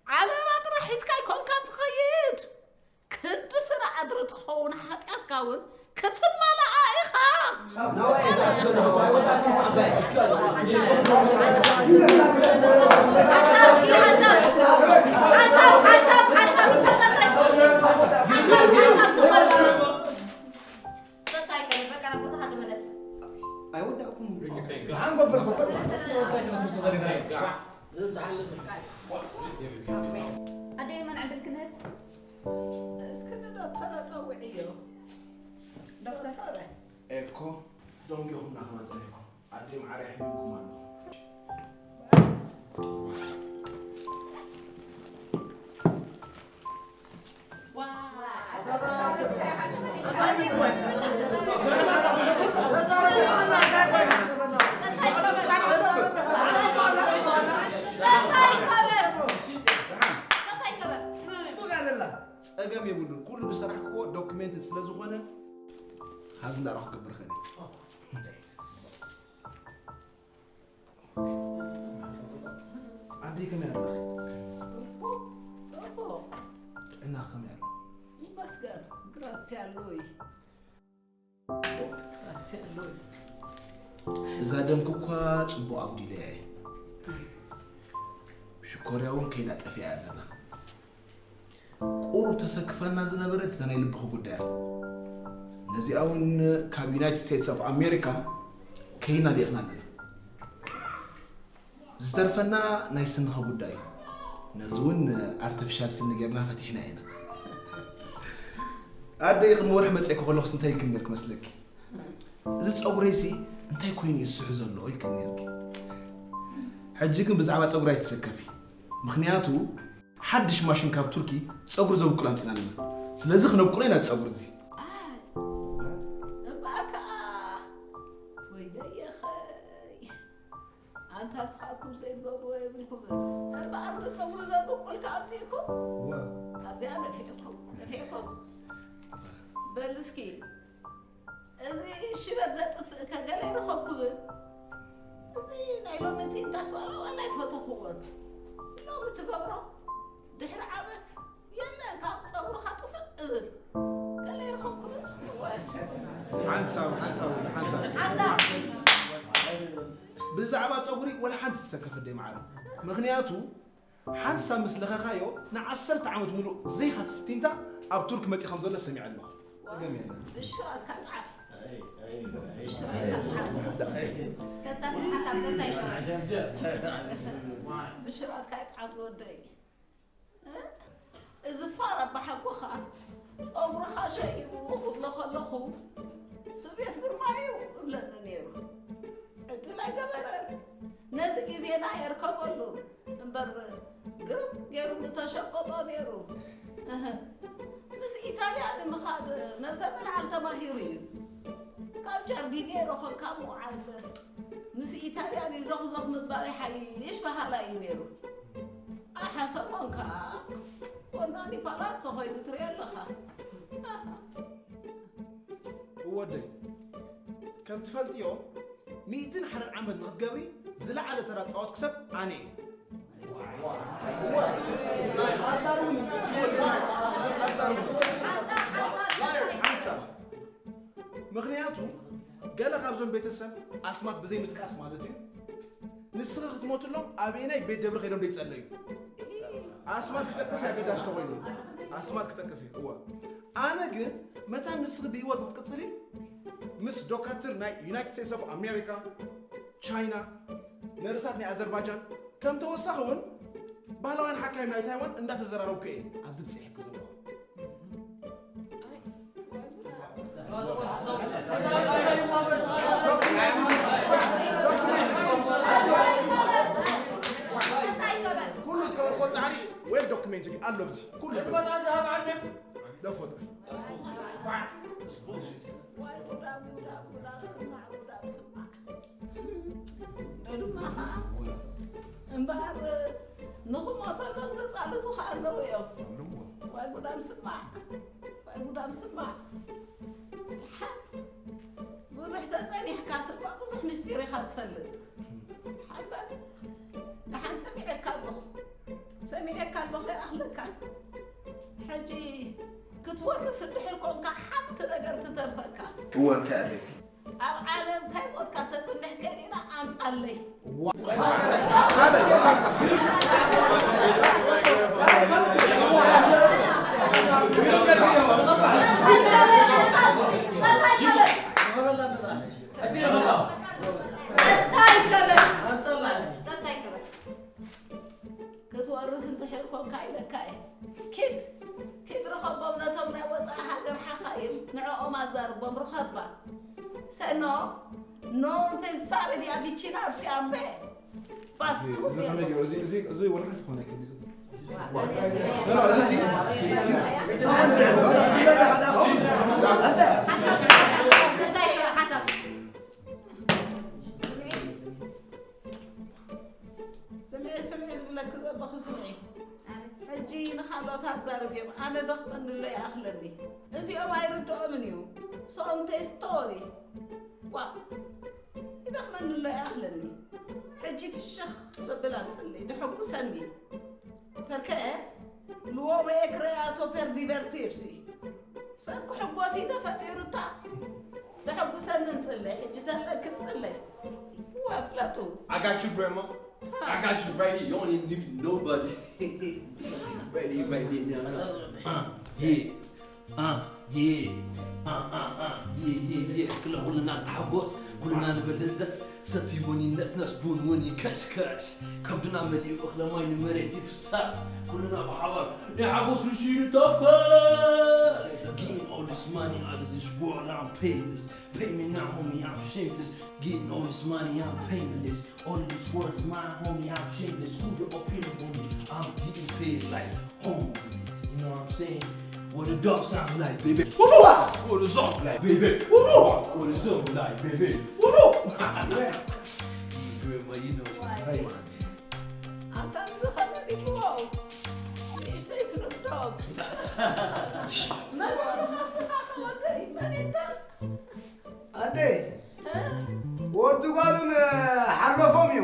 ዓለባ ጥራሕ ሒዝካ ኣይኮንካን ትኸይድ። ክንዲ ፍረ ኣድሪ ትኸውን ሓጢኣትካ እውን ክትመልኣ ኢኻ። ኣይወዳእኩም። ኣደይ መን ዕድል ክንህብ? እስኪ ንዶክተር ኣጸውዕዮ። ዶክተር? ዶክተር። ኤኮ ደንጊኹም ናኸመ ጸኒሕኩም ኣደይ መዓረይ ሕሚምኩም ኣለኹም። ጸገም የብሉን። ኩሉ ዝሰራሕክዎ ዶክሜንት ስለ ዝኾነ፣ ካብዚ እንዳረኹ ክገብር እኽእል እየ። ኣደይ ከመይ ኣለኺ? ጽቡቕ፣ ጽቡቕ። ጥዕና ከመይ ኣሎ? ይመስገን። ግራሲያ ኣሎይ። ግራሲያ ኣሎይ። እዛ ደምኪ እኳ ጽቡቕ ኣጉዲለያ እየ። ሽኮርያ እውን ከይዳ ጠፊኣ እያ ዘላ። ቁሩብ ተሰክፈና ዝነበረት እዛ ናይ ልብኺ ጉዳይ እያ። ነዚኣ እውን ካብ ዩናይትድ ስቴትስ ኦፍ ኣሜሪካ ከይና ልኢኽና ኣለና። ዝተርፈና ናይ ስንኺ ጉዳይ እዩ። ነዚ እውን ኣርቲፊሻል ስኒ ጌርና ፈቲሕና ኢና። ኣደይ ቅድሚ ወርሒ መፅኤኪ ከለኹስ እንታይ ኢልክኒ ነርኪ መስለኪ? እዚ ፀጉረይሲ እንታይ ኮይኑ እዩ ዝስሑ ዘሎ ኢልክኒ ነርኪ። ሕጂ ግን ብዛዕባ ፀጉሪ ኣይትሰከፊ። ምኽንያቱ ሓድሽ ማሽን ካብ ቱርኪ ጸጉሪ ዘብቁል ኣምጺና ኣለና። ስለዚ ክነብቁሎ ኢና እቲ ጸጉሪ እዚ። ኣይ፣ እምበኣር ከኣ ወይለየኸይ። ኣንታ ስኻትኩም ዘይትገብርዎ የብልኩምን። እምበኣር ንጸጉሪ ዘብቁል ከኣ ኣምጺእኩም? እወ። ኣብዚኣ ነፊዕኩም፣ ነፊዕኩም። በል እስኪ፣ እዚ ሽበት ዘጥፍእ ከ ገለ ይረኸብኩምን? እዚ ናይ ሎሚ ቲንታስ ዋላ ዋላ ኣይፈተኹዎን። ሎሚ ትገብሮ ድሕሪ ዓመት የለን ካብ ጸጉርኻ ጥፍእ እብል። ገለ ይረኸብኩምን? እወ። ሓንሳብ፣ ሓንሳብ፣ ሓንሳብ። ሓንሳብ። ብዛዕባ ጸጉሪ ወላ ሓንቲ ትሰከፍ ኣደይ መዓረ። ምኽንያቱ ሓንሳብ ምስ ለኸኻዮ ንዓሰርተ ዓመት ሙሉእ ዘይሃስስ ቲንታ ኣብ ቱርኪ መጺኡ ከም ዘሎ ሰሚዐ ኣለኹ። ጸገም የለን። ብሽራትካ ይጥዓም። ብሽራትካ ይጥዓም። ጸጥታ ስርሓ ሳብ ጸጥታ ይጥዓም። ብሽራትካ ይጥዓም ዝወደይ። እ? እዚ ፋራ ኣባሓጎኻ ጸጉርኻ ሸይቡ ክብሎ ከለኹ ስብየት ግርማይ እዩ እብለኒ ነይሩ። ዕድል ኣይገበረን። ነዚ ግዜና የርከበሉ እምበር ግርም ገይሩ ምተሸበጦ ነይሩ። እህ፣ ምስ ኢጣልያ ንምኻድ ነብሰ ምልዓል ተማሂሩ እዩ። ካብ ጃርዲኔሮ ኾንካ ምውዓል ምስ ኢጣልያ ንዞኽዞኽ ምባል ይሓይሽ በሃላይ እዩ ነይሩ። ኣሓ ሰሞን ከኣ ወናኒ ፓላሶ ኾይኑ ትሪኦ ኣለኻ። እወደይ፣ ከም ትፈልጥዮ፣ ሚእትን ሓደን ዓመት ንኽትገብሪ ዝለዓለ ተራ ዝጻወትኩ ሰብ ኣነ እየ። እወ። ኣዛርቡኒ። ኣዛርቡኒ። ሓንሳብ፣ ሓንሳብ፣ ገለ ካብዞም ቤተሰብ ኣስማት ብዘይ ምጥቃስ ማለት እዩ። ንስኺ ክትሞትሎም ኣበየናይ ቤት ደብሪ ከይዶም ደይጸለዩ? ኣስማት ክጠቅስ ኣገዳሲ ተኾይኑ። ኣስማት ክጠቅስ እየ። እዋ። ኣነ ግን መታን ንስኺ ብህይወት ንክትቅጽሊ ምስ ዶካትር ናይ ዩናይትድ ስቴትስ ኦፍ ኣሜሪካ፣ ቻይና፣ ነርሳት ናይ ኣዘርባጃን ከም ተወሳኺ እውን ባህላውያን ሓካይም ናይ ታይዋን እንዳተዘራረብኩ እየ ኣብዚ ብጽሒኩ ዘለኹ። ኩሉ ዝገበርኮ ጻዕሪ ዌል ዶክመንትድ ኣሎ ኣብዚ ኩሉ ደፎ ጥራይ። ዋይ ጉዳ ጉዳ ጉዳ ስማዕ ጉዳ ስማዕ። ዶ ድማ ኸዓ እምበኣር ንኽሞተሎም ዘጻልቱ ኸዓ ኣለዉ እዮም። ዋይ ጉዳም ስማዕ፣ ዋይ ጉዳም ስማዕ። ድሓን ብዙሕ ተጸኒሕካ ስባ ብዙሕ ምስጢር ኢኻ ትፈልጥ። ሓባ ድሓን ሰሚዐካ ኣለኹ፣ ሰሚዐካ ኣለኹ ይኣኽለካ። ሕጂ ክትወርስ እንድሕር ኮንካ ሓንቲ ነገር ትተርፈካ። እወ እንታይ ኣለኪ? ኣብ ዓለም ከይሞትካ ተጽንሕ ከዲና ኣምጻለይ። ክትወርስ እንድሕር ኮንካ ኢለካ እየ። ኪድ ኪድ ርኸቦም ነቶም ናይ ወፃኢ ሃገር ሓኻይም ንዕኦም ኣዛርቦም ርኸባ። ሰኖ non pensare di avvicinarsi a me. Basta. እዚ ከመይ ገይሩ እዚ እዚ እዚ ወላ ሓንቲ ኮነ ይከብድ እዚ። ኖ ኖ እዚ ሲ ስምዒ ስምዒ ዝብለኪ ዘለኹ ስምዒ። ሕጂ ንኻልኦት ኣዛርብዮም፣ ኣነ ደኽመኒ ኣሎ ይኣኽለኒ። እዚኦም ኣይርድኦምን እዩ። ሶንቴ ስቶሪ። ዋ ይደኽመኒ ኣሎ ይኣኽለኒ። ሕጂ ፍሽኽ ዘብል ኣምፅለይ፣ ደሐጉሰኒ። Perché l'uomo è creato per divertirsi. ሰብ ክሕጎስ እዩ ተፈጢሩ እታ ተሐጉሰኒ ምፅለይ ሕጂ ተለክም ፅለይ ወፍለጡ I got you, grandma. I got you right here. You don't even need nobody. Right here, right there, now. Uh, yeah. Uh, yeah. Uh, uh, uh. Yeah, yeah, yeah. እስክለ ኩልና ንተሓጎስ፣ ኩልና ንበል ደስደስ። ሰቲ እውን ይነስነስ፣ ቡን እውን ይከሽከሽ። ከብድና መሊኡ እኽለ ማይ ንመሬት ይፍሳስ። ኩልና ብሓባር ናይ ሓጎስ ርሽዩ ንተኮስ። Getting all this money out of this world, I'm painless. Pay me now, homie, I'm shameless. Getting all this money, I'm painless. All of this world is mine, homie, I'm shameless. Who the up in the homie? I'm getting paid like homeless. You know what I'm saying? What the dog sound like, baby? Woo! What the song like, baby? Woo! What the song like, baby? Woo! Grandma, you know. Hey, man. ኣታ ዝኸነ ዲሞ ንእሽተይ ስኑፕ ዶግ መን ኢኻ ንስኻ ከወደይ መን ኢታ ኣደ ወዲ ጓሉን ሓለፎም እዩ።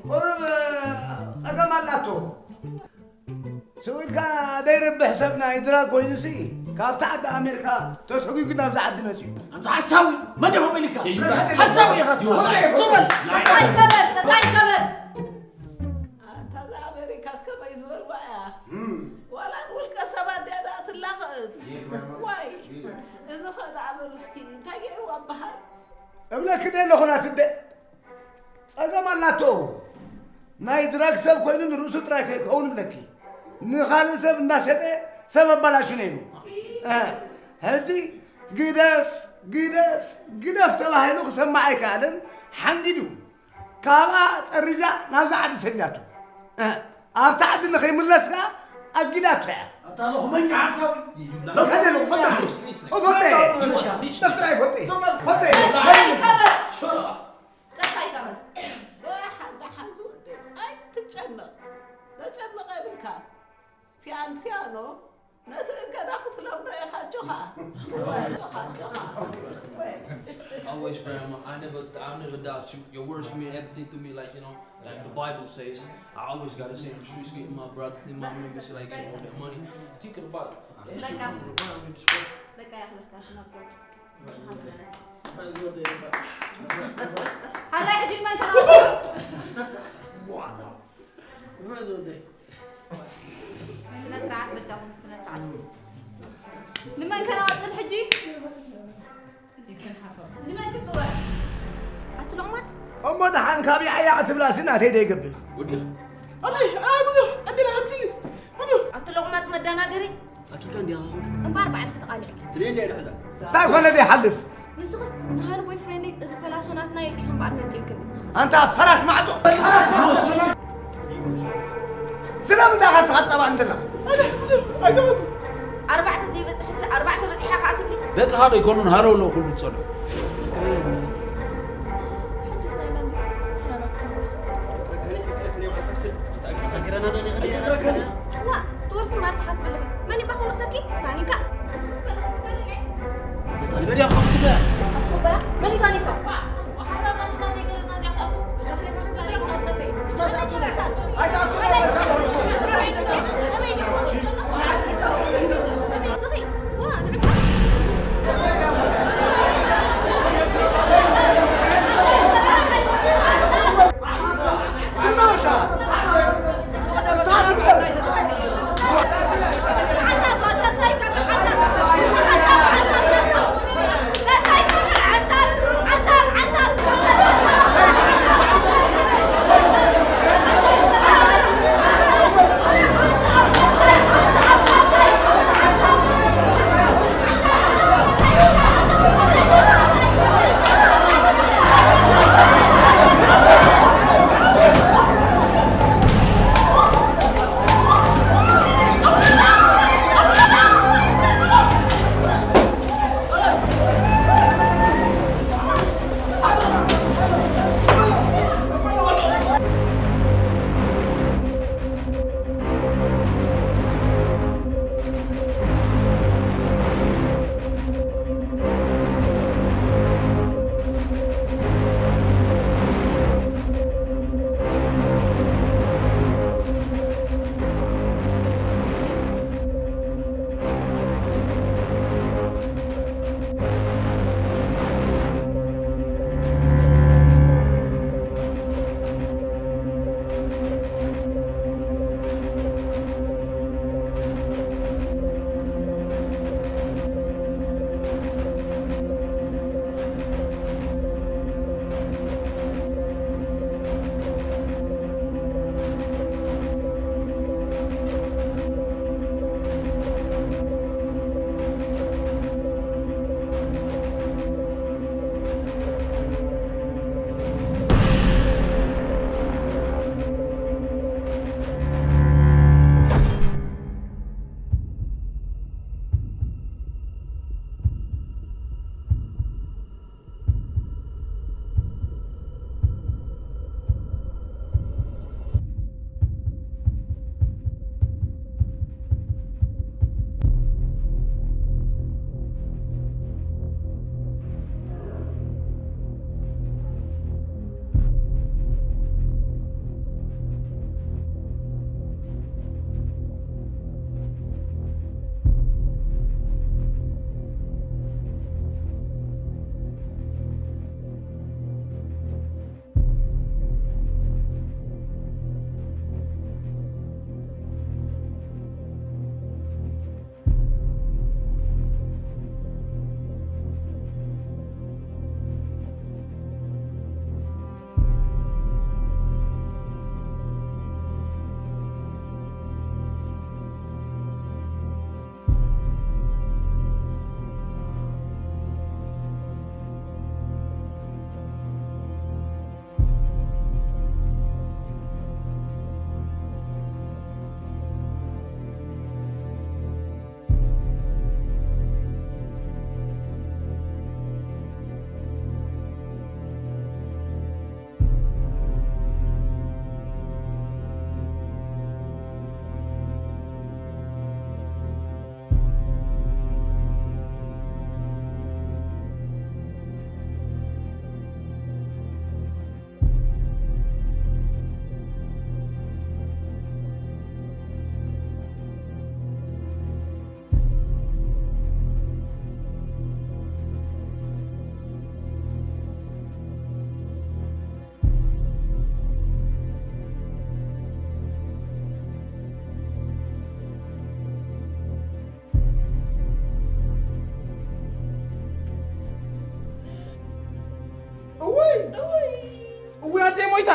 ቁሩብ ጸገም ኣላቶ። ስቕ ኢልካ ዘይርብሕ ሰብ ናይ ድራግ ኮይኑሲ ካብቲ ዓዲ ኣሜሪካ ተሰጒጉ ናብዚ ዓዲ መጺኡ። ኣንታ ሓሳዊ መን ኢኹም ኢልካ? ሓሳዊ ኢኻ ስማ። ዞር በል። ጸጋ ይከበር፣ ጸጋ ይከበር። ኣንታ እዛ ኣሜሪካስ ከመይ ዝበልዋ እያ? ዋላ ንውልቀ ሰባት ድያ ደኣ ትላኸፍ? ዋይ እዚ ኸ ደኣ በሉ እስኪ እንታይ ገይሩ ኣበሃል? እብለኪ ዶ ኣለኹ ናትደ ጸገም ኣላቶ። ናይ ድራግ ሰብ ኮይኑ ንርእሱ ጥራይ ከይከውን እብለኪ። ንኻልእ ሰብ እንዳሸጠ ሰብ ኣባላሹ ነይሩ። ሕጂ ግደፍ ግደፍ ግደፍ ተባሂሉ ክሰማዕ ኣይከኣልን ሓንጊዱ። ካብኣ ጠሪዛ ናብዛ ዓዲ ሰዲዳቶ። ኣብታ ዓዲ ንኸይምለስ ከኣ ኣጊዳቶ እያ። ኣታ ሎኽመኛ ሓሳዊ። ከደ ሎኽ ፈተ። ፈተ። ደፍትራ ይፈተ። ፈተ። ጸጥታ ይቀበል። ደሓን ደሓን ዝወደይ ኣይትጨነቕ። ተጨነቐ የብልካ። ፒያን ፒያኖ ነቲ እገዳ ክትለምዶ ኢኻ ኣጆኻ ኣጆኻ ኣጆኻ Always, grandma. I never, I never doubt you. Your words mean everything to me. Like you know, like the Bible says, I always gotta say the streets getting my brother, my niggas, like getting all that money. Thinking about that shit going around in the square. በቃ ያኽለካ ነበር ሓራይ ሕጂ ንመን ከናወጽ? ስነ ስርዓት በጃኹም፣ ስነ ስርዓት። ንመን ከናወጽ ሕጂ? ንመን ክጽውዕ? ኣቲ ሎቕማጽ? እሞ ደሓን ካበይ ኣያ ክትብላሲ ናተይ ደይገብር። ኣበይ? ኣይ ብዙ ዕድል ሃብትኒ። ብዙ ኣቲ ሎቕማጽ መዳናገሪ። ኣኪልካ እንዲኻ ኾንካ። እምበር ብዓይንኻ ተቓሊዕኪ። ትርእይ እንዲያ ድሕዛ። እንታይ ኮነ ዘይሓልፍ? ንስኽስ ንሃኒ ቦይ ፍሬንደይ እዚ ፐላሶ ናትና ኢልኪ እምበር መጺእክኒ። ኣንታ ፈራስ ማዕጾ። ስለምንታይ ኢኻ ንስኻ ትጸባእ እንድላ? ኣርባዕተ ዘይበጽሕስ ኣርባዕተ በጺሓ ከኣ ትብሊ? ደቅኻ ዶ ኣይኮኑን ሃለው ኣለዉ ኩሉ ዝጸልኡ? ዋ ክትወርሲ እምበር ትሓስቢ ኣለኺ። መን እባ ክወርሰኪ? ታኒካ። ንበል ያው ከምቲ በል። ኣትኹበላ መን እዩ ታኒካ? ሞይታ።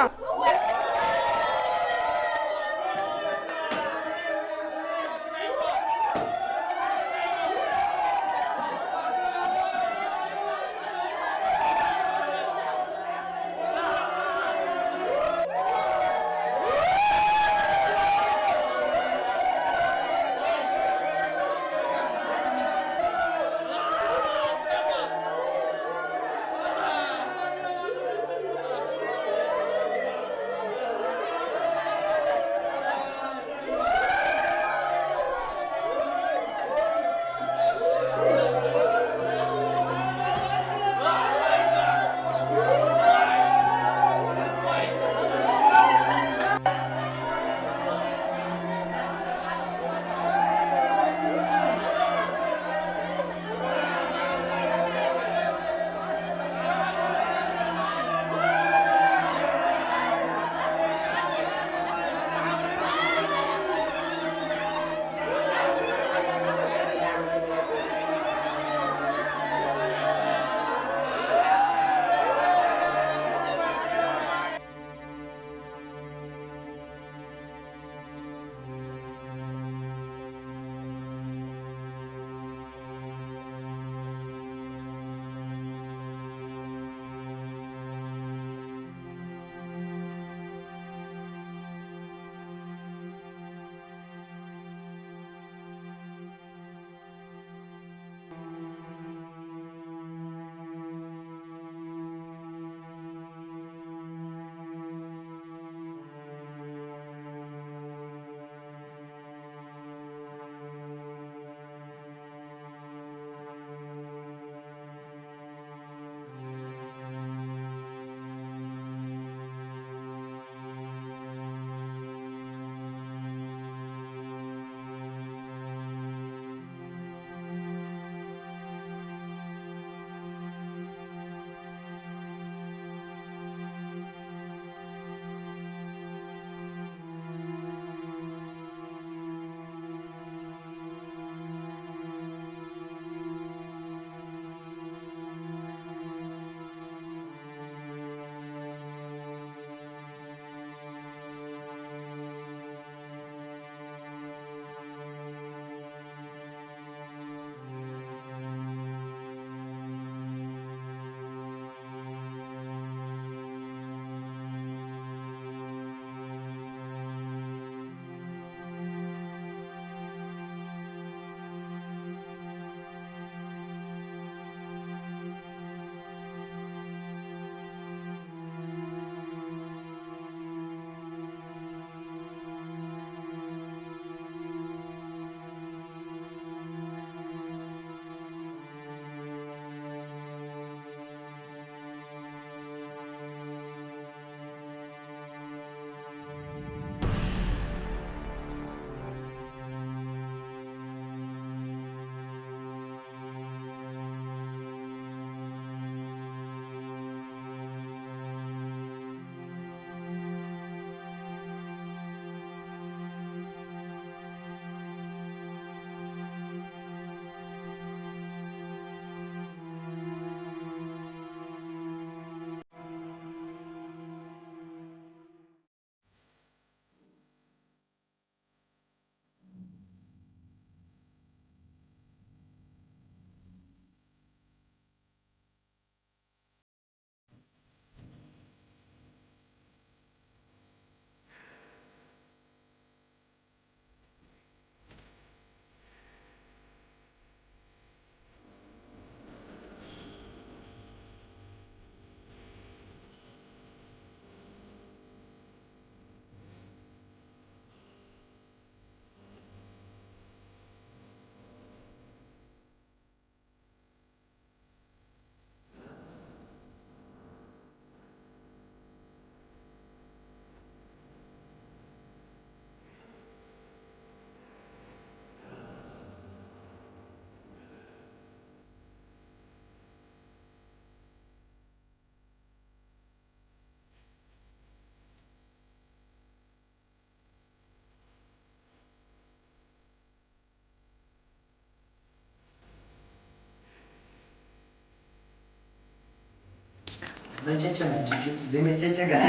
መጨጨ መጨጨ ዘይመጨጨ ገና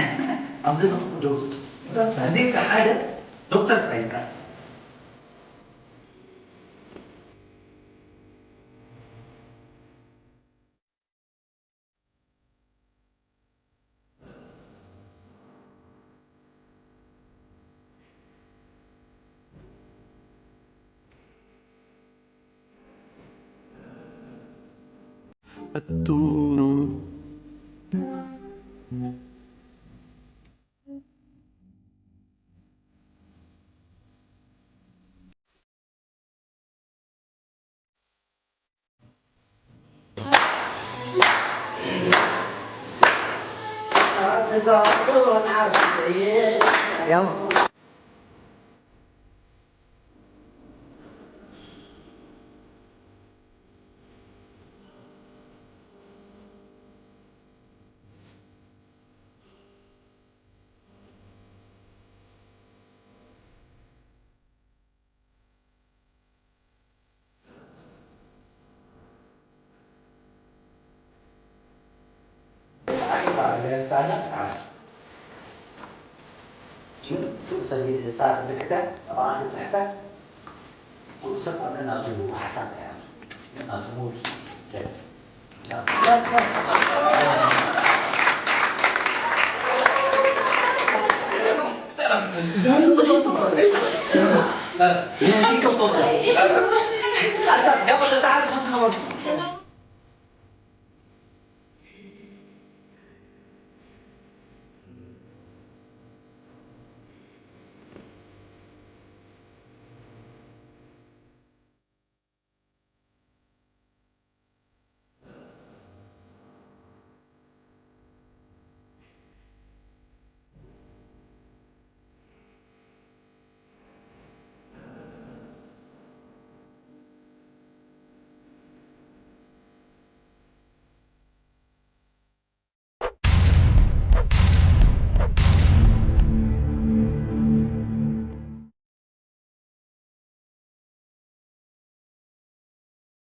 ኣብዚ ዝኽዱ እዚ ሓደ ዶክተር ጥራይ ዝቀስ